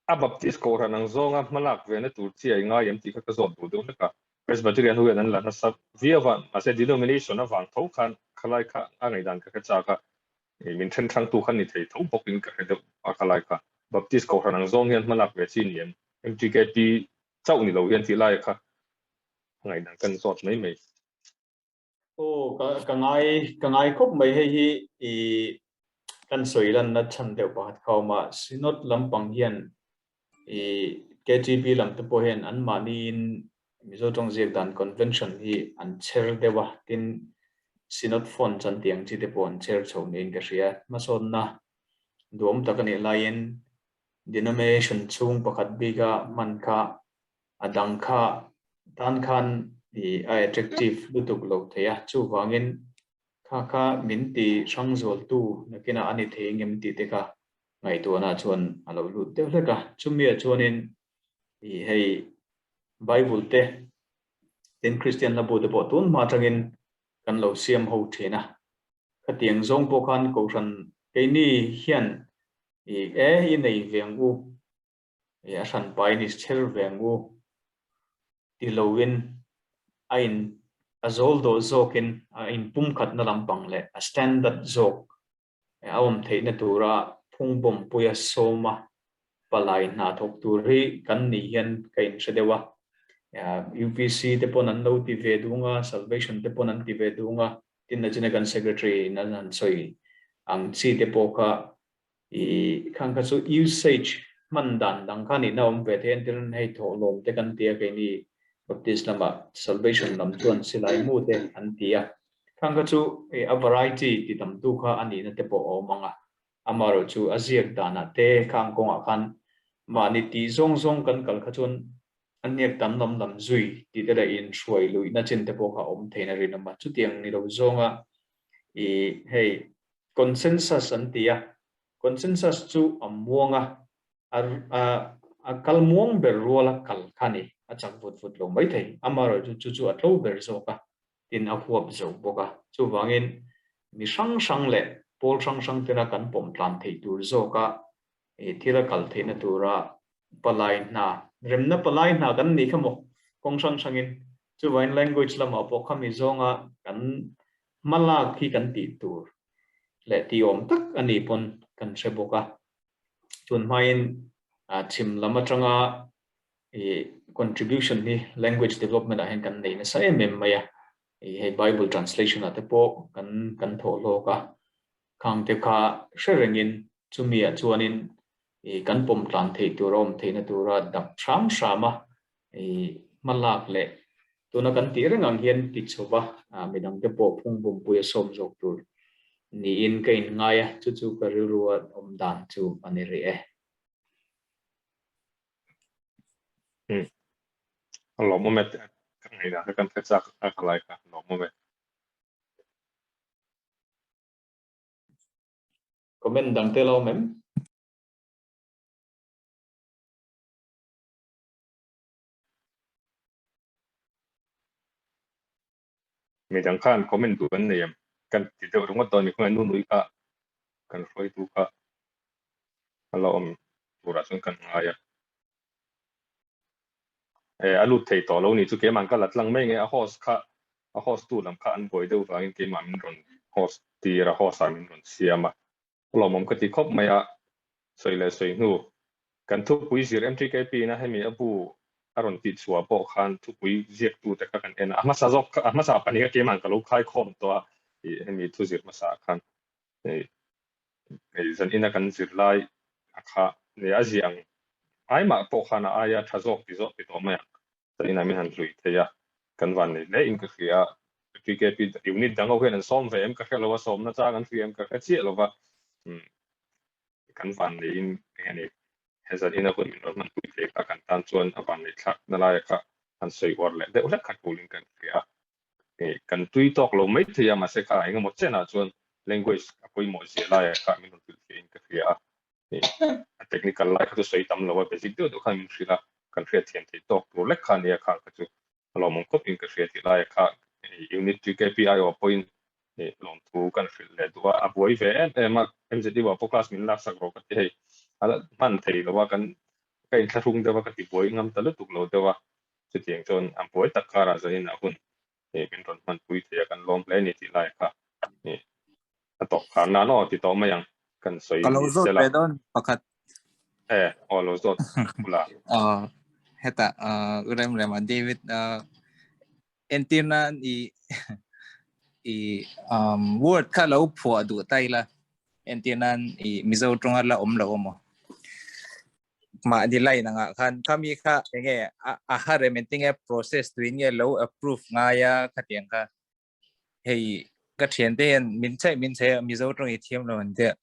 A Baptist kohhran ang zawnga hmalak ve na tur chi a i ngai em tih kha ka zawt duh deuh hlek a. Presbyterian ho hian an la nasa viau a, mahse denomination avang tho khan khalai kha a ngaihdan ka hre chak a, min then hrangtu kha ni thei tho bawkin ka hre deuh a khalai kha. Baptist kohhran ang zawng hian hmalak ve chi ni em? MTKP chauh ni lo hian tih laia kha a ngaihdan kan zawt mai mai. Aw ka ka ngai ka ngai khawp mai hei hi i kan sawi lanna chhan deuh pakhat kha awm a, Synod lampang hian i KTP lam te pawh hian anmahniin Mizo tawng ziak dan convention hi an chher deuh a, tin Synod fonts an tih ang chi te pawh an chher chho niin ka hria. Hmasawnna duhawm tak a nih laiin denomination chhung pakhat bika hman kha a dang kha tan khan i a attractive lutuk lo thei a, chuvangin kha kha min ti hrang zualtu nakinah a ni thei engem tih te kha ngaihtuahna chuan a lo lut deuh hlek a. Chumiah chuanin i hei Bible te tin Kristian hla bu te pawh tun hma atangin kan lo siam ho thin a, khatiang zawng pawh khan Kohhran keini hian i e i nei ve ang u a hran pain i chher ve ang u ti loin a in a zawl dawh zawkin a inpumkhatna lampang leh a standard zawk a awm theihna tura phungbawmpuia sawma palai hna thawk tur hi kan nih hian ka inhre deuh a. UPC te pawn an lo ti ve dung a, Salvation te pawn an ti ve dung a, tin nachina kan Secretary in an han sawi ang chi te pawh kha I khang kha chu usage hman dan dang kha nihna awm ve thei a, entirna hei thawhlawm te kan ti a keini Baptist lamah salvation lam chuan silai mu te an ti a, khang kha chu a variety ti tamtu kha a nihna te pawh a awm ang a, amaherawh chu a ziak danah te khang kawngah khan mahni tih zawng zawng kan kal kha chuan a hniak tam lam lam zui tih te leh inhruai luihna chin te pawh kha a awm theihna rinawm a, chutiang ni lo zawnga i hei Consensus an ti a, consensus chu a muang a, a a kal muang ber ruala kal kha a ni, a chak vut vut lo mai thei, amaherawhchu chu chu a tlo ber zawk a, tin a huap zo bawk a, chuvangin mi hrang hrang leh pawl hrang hrang tena kan pawm tlan theih tur zawka thil a kal theihna tura palai hna, remna palai hna kan nih kha maw kawng hrang hrangin, chuvangin language lamah pawh khami zawnga kan hmalak hi kan tih tur leh tih awm tak a nih pawn kan hre bawk a. Tun hmain chhim lam atanga contribution hi language development ah hian kan nei nasa em em mai a, hei bible translation ah te pawh kan kan thawh hlawk a, khang te kha hre rengin chumi ah chuanin kan pawm tlan theih tur a awm theihna tura dap hram hram a hmalak leh tuna kan tih reng ang hian ti chho va, midangte pawh phung bawmpui a sawm zawk tur niin ka inngai a, chu chu ka rilrua awm dan chu a ni rih e. A lawmawm e, ka ngaihdan kha kan hre chak a ka lai kha a lawmawm e. Comment dang te la awm em? Midang khan comment duh an nei em? Kan ti deuh ringawt dawn a ni khawngaih nunui kha kan hruaitu kha a la awm turah chuan kan ngai a. E a lut thei tawh lo ni chu keimah ka la tlang mai nge a host kha a host tu lam kha an buai deuh vangin keimah min rawn host tir a host ah min rawn siam a. Lawmawm ka ti khawp mai a, sawi leh sawi hnu. Kan thupui zir MTKP in a hemi a bu a rawn tih chhuah pawh khan thupui ziaktute kha kan en a, a hmasa zawk kha a hmasa pahnih kha keimah ka lo khai khawm tawh a, ih hemi thu zir hmasa ah khan ih ih zan ina kan zir lai a kha nih a ziah ang ai mah pawh khan a aia tha zawk ti zawk ti tawh mai ang. Zan inah min han hlui thei a, kan van nei hle in ka hria a, TKP unit dang ho hian an sawm ve em ka hre lo a, sawmna chang an hria em ka hre chiah lo va, umm kan van neiin eng a ni, he zan ina hun min rawn hmanpui thei kha kan tan chuan a van neih thlak na laia kha han sawi uar leh deuh hlek kha tulin kan hria a, kan tui tawk lo mai thei a, mahse kha engemaw chenah chuan language a pawimawh zia laia kha min rawn hrilh theih in ka hria a. a technical lai kha chu sawi tam lo a, basic deuh deuh khan min hrilh a, kan hriatthiam theih tawk tur lek kha a nia khang kha chu a lawmawm khawp in ka hria tih laia kha unit 3 KPI aw pawhin. Lawmthu kan hrilh leh duh a, a buai ve em em a, MZU ah pawh class min laksak rawh ka ti hei, a la hman thei lo a, kan ka inthlahrung deuh a, ka ti buai ngam ta lutuk lo deuh a, chutiang chuan a buai tak karah zanin ah hun min rawn hmanpui thei a, kan lawm hle a ni tih lai kha a tawh khar nan aw ti tawh mai ang kan sawi Ka lo zawt ve dawn pakhat. E, aw lo zawt ula. Aw, hetah rem rem a David entir nan i i um word kha lo phuah duh ta ila entir nan i Mizo tawnga la awm lo emaw mahni line angah khan khami kha enge a har em engtinge process tuin nge lo approve ngai a khatiang kha hei ka thian te hian min chei min chei a Mizo tawng i thiam lo an tia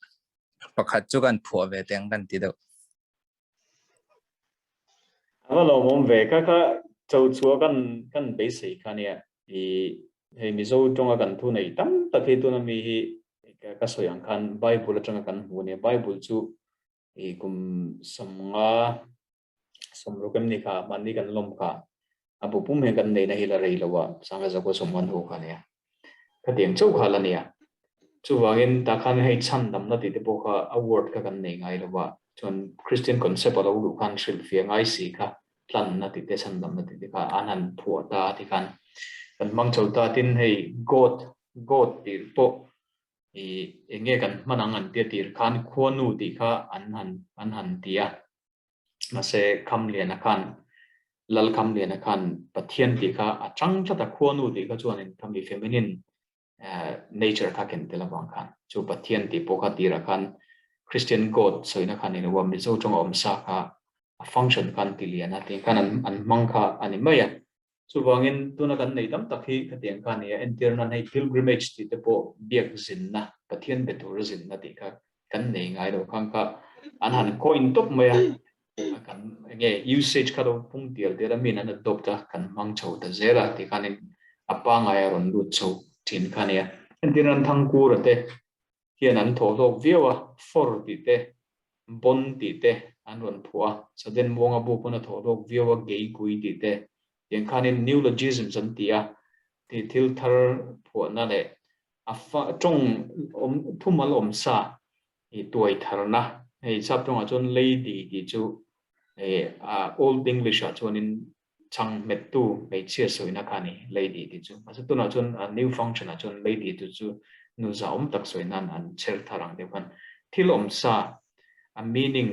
pakhat chu kan phuah ve teng kan ti deuh. A va lawmawm ve kha kha cho chhuah kan kan beisei kha nia i hei Mizo tawnga kan thu nei tam tak hi tuna mi hi ka sawi ang khan Bible atanga kan hmu ania Bible chu i kum sawmnga sawmruk em ni kha mahni kan lawm kha a bu pum hian kan neihna hi la rei lo a sanga zakua sawmngan ho kha ania khatiang chauh kha la nia chuvangin tah khan hei chhan damna tih te pawh kha a word kha kan nei ngai lo a chuan Christian concept a lo luh khan hrilhfiah ngai si kha tlanna tih te chhan damna tih te kha an han phuah ta ti khan kan hmang chho ta tin hei God God tih pawh i enge kan hman ang an tia tir khan khuanu tih kha an han an han ti a Mahse, Khamliana khan, Lal Khamliana khan Pathian tih kha a chang tlat a, khuanu tih kha chuanin khami feminine nature kha ken tel avang khan chu Pathian tih pawh kha tirah khan Christian God sawina khan ni lo a, Mizo tawnga awm sa kha a function khan ti lian a, tiang khan an hmang kha a ni mai a. Chuvangin tuna kan nei tam tak hi khatiang kha a ni a, entir nan hei pilgrimage tih te pawh biak zinna, Pathian be tura zinna tih kha kan nei ngai lo khang kha an han coin tawp mai a, kan enge usage kha lo pung tial tial a min an adopt a kan hmang chho ta zel a ti khanin a pangai a rawn lut chho thin kha nia. Entir nan Thangkura te hian an thawh hlawk viau a, for tih te, bon tih te an rawn phuah a, Sudden Muanga bu pawn a thawh hlawk viau a, gei gui tih te, tiang khanin neologisms an ti a, tih thil thar phuahna leh a fa tawng awm thumal awm sa i tuai tharna, hei sap tawngah chuan lady tih chu old English ah chuanin chhang hmettu hmeichhia sawina kha a ni, lady tih chu. Mahse tunah chuan a new function ah chuan lady tih chu nu zahawm tak sawi nan an chher thar ang deuh khan thil awm sa a meaning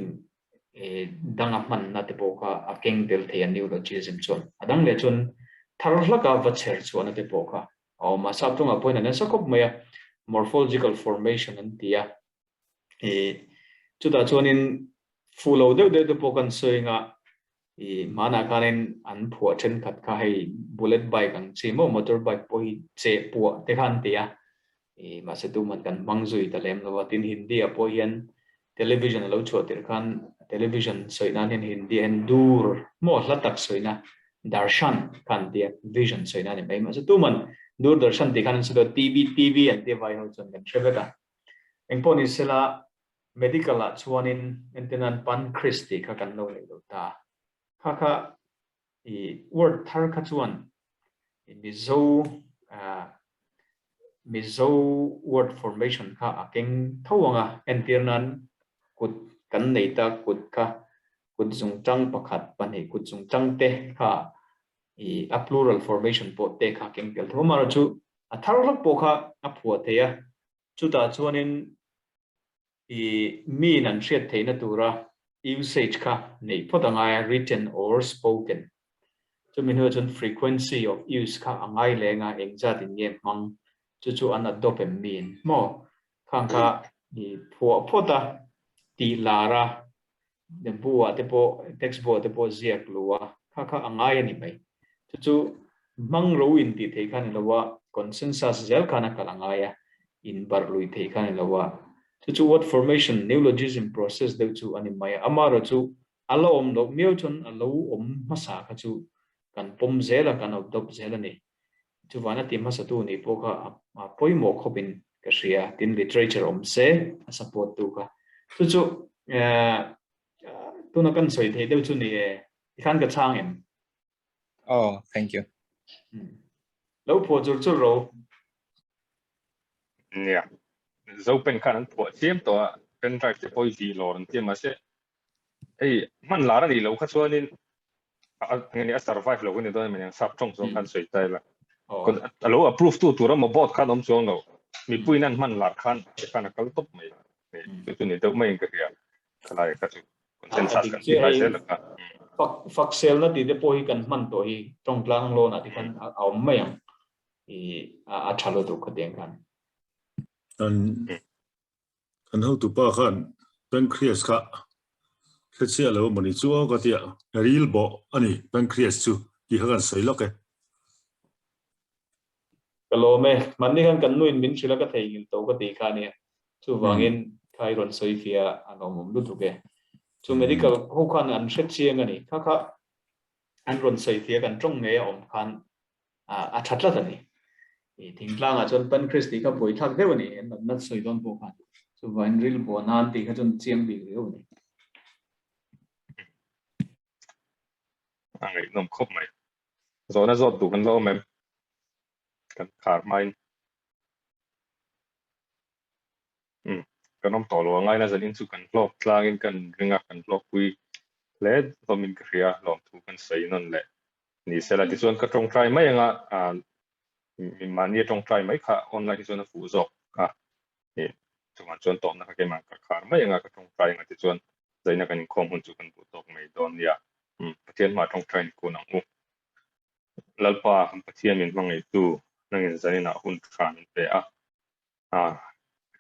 danga hmanna te pawh kha a keng tel thei a neologism chuan. A dang leh chuan thar hlaka va chher chhuahna te pawh kha a awm a. Sap tawngah pawhin a nasa khawp mai a, morphological formation an ti a. Chutah chuanin Fu lo deuh deuh te pawh kan sawi anga i hmanah khanin an phuah thenkhat kha hei bullet bike ang chi maw motor bike pawh hi cheh puah te kha an ti a, i mahse tuman kan hmang zui ta lem lo a, tin Hindi ah pawh hian television a lo chhuah tirh khan television sawi nan hian Hindi ah hian dur maw hla tak sawina darshan kha an ti a, vision sawina a ni mai mahse tuman dur darshan tih khan an sawi lo a, TV TV an ti a vai ho chuan kan hre vek a, engpawh ni sela Medical ah chuanin entirnan Pancreas tih kha kan lo neih lo ta. Kha kha i word thar kha chuan i Mizo Mizo word formation kha a keng tho ang a, entirnan kut kan nei ta kut kha kut zungtang pakhat pahnih kut zungtang te kha i a plural formation pawh te kha a keng tel tho. Amaherawhchu a thar hlak pawh kha a phuah thei a, chutah chuanin I miin an hriat theihna tura usage kha neih phawt a ngai a, written or spoken. Chumi hnuah chuan frequency of use kha a ngai leng a, engzat in nge hmang, chu chu an adopt em miin maw? Khang kha i phuah phawt a, tih lar a, bu ah te pawh, text bu ah te pawh ziak lu a, kha kha a ngai a ni mai. Chu chu hmang ro in tih theih kha ni lo a, consensus zel khan a kal a ngai a, in barh lui theih kha ni lo a. Chu chu word formation, neologism process deuh chu a ni mai a. Amaherawh chu a la awm loh miau chuan a lo awm hmasa kha chu kan pawm zel a, kan adopt zel a ni. Chuvana ti hmasatu nih pawh kha a pawimawh khawpin ka hria, tin literature awm se a support tu kha. Chu chu tuna kan sawi theih deuh chu ni e, tikhan ka chhang em? Oh, thank you. Lo phuah chur chur ro. Nia. Zopen khan an phuah chiam tawh a, pen drive te pawh i vih lawr an tia mahse hei hman lar a nih loh kha chuanin a nge ni a survive lo ka ni dawn em aniang sap tawng zawng khan sawi ta ila. A lo approve tu tur emaw board khan awm chuang lo. Mipuiin an hman lar khan te khan a kal tawp mai. Chu chu ni deuh maiin ka hria. Khalai kha chu consensus kan ti ngai zel a. Fak fak selna tih te pawh hi kan hman tawh hi tawng tlang lawn ah te khan a awm mai ang. I a tha lutuk khatiang khan. Kan kan hotupa khan pancreas kha hrechiah lo mawni chu aw ka tia ril bawh a ni pancreas chu tih kha kan sawi lawk e. Ka lawm e, hmanni khan kan nuin min hrilh a ka theihnghilh tawh ka tih kha ania, chuvangin kha i rawn sawi fia a lawmawm lutuk e. Chu medical ho khan an hrechiang a ni, kha kha an rawn sawi fia kan tawng ngei a awm khan a tha tlat a ni. I thingtlangah chuan pancreas tih kha buaithlak deuh a ni, an natna sawi dawn pawh khan. Chuvangin ril buah nan tih kha chuan chiang bik riau a ni. A ngaihnawm khawp mai. Zawhna zawt duh kan la awm em? Kan khar hmain. Umm kan awm tawh lo a ngaina zanin chu kan hlawk tlangin kan ring a, kan hlawkpui hle hlawmin ka hria, lawmthu kan sawi nawn leh ni sela tichuan ka tawngtai mai anga ah mahni a tawngtai mai kha online hi chuan a fuh zawk a ni chungah chuan tawpna kha keimah ka khar mai anga ka tawngtai anga tichuan zaina kan inkhawm hun chu kan duh tawk mai dawn nia umm Pathian hmah tawngtai ni kun ang u Lalpa kan Pathian min hmangaihtu nangin zaninah hun tha min pe a ah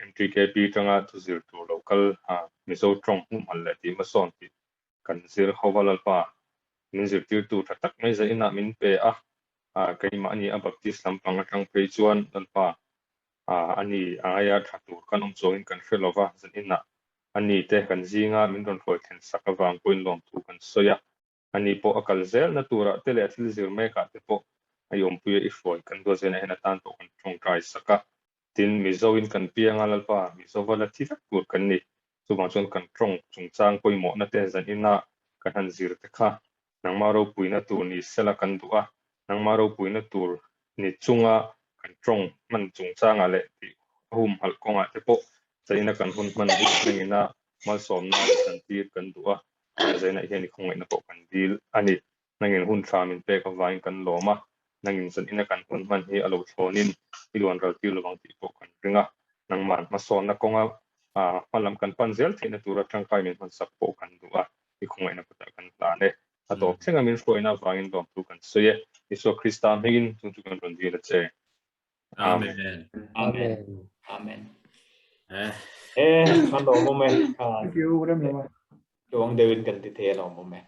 MTKP tanga thu zir tur lo kal ah Mizo tawng hmuhhmalh leh tih hmasawn tih kan zir ho va Lalpa min zirtirtu tha tak mai zainah min pe a, ah keimah ani a Baptist lampang atang phei chuan Lalpa ah ani aia tha tur kan awm chuangin kan hre lova zaninah ani te kan zinga min rawn hruai thlen sak avang pawhin lawmthu kan sawi a. Ani pawh a kal zelna turah te leh a thil zir mekah te pawh a i awmpuia i hruai kan duat zelna hian atan pawh kan tawngtai sak a. Tin, Mizoin kan piang a, Lalpa, Mizova la thi vek tur kan ni. Chuvang chuan kan tawng chungchang pawimawhna te zaninah kan han zir te kha nangmah ropuina tur ni sela kan duh a, nangmah ropuina tur ni chunga kan tawng hman chungchangah leh tih a humhalh kawngah te pawh zaina kan hun hman hi thlengina malsawmna chantir kan duh a. Zainah hian i khawngaihna pawh kan dil a ni. Nangin hun tha min pek avangin kan lawm a, nangin zanina kan hun hman hi a lo thlawnin i luan ral tir lovang tih pawh kan ring a. Nangmah hmasawnna kawnga hma lam kan pan zel theihna tura tangkai min hmansak pawh kan duh a, i khawngaihna kutah kan hlan e. A tawp thlenga min hruaina avangin lawmthu kan sawi e. Isua Krista hmingin chung chu kan rawn dil a che. Amen. Amen. Amen. Eh, eh, kan lawm awm e. Thank you, Remlema. Tuang deuhin kan ti thei a lawm awm e.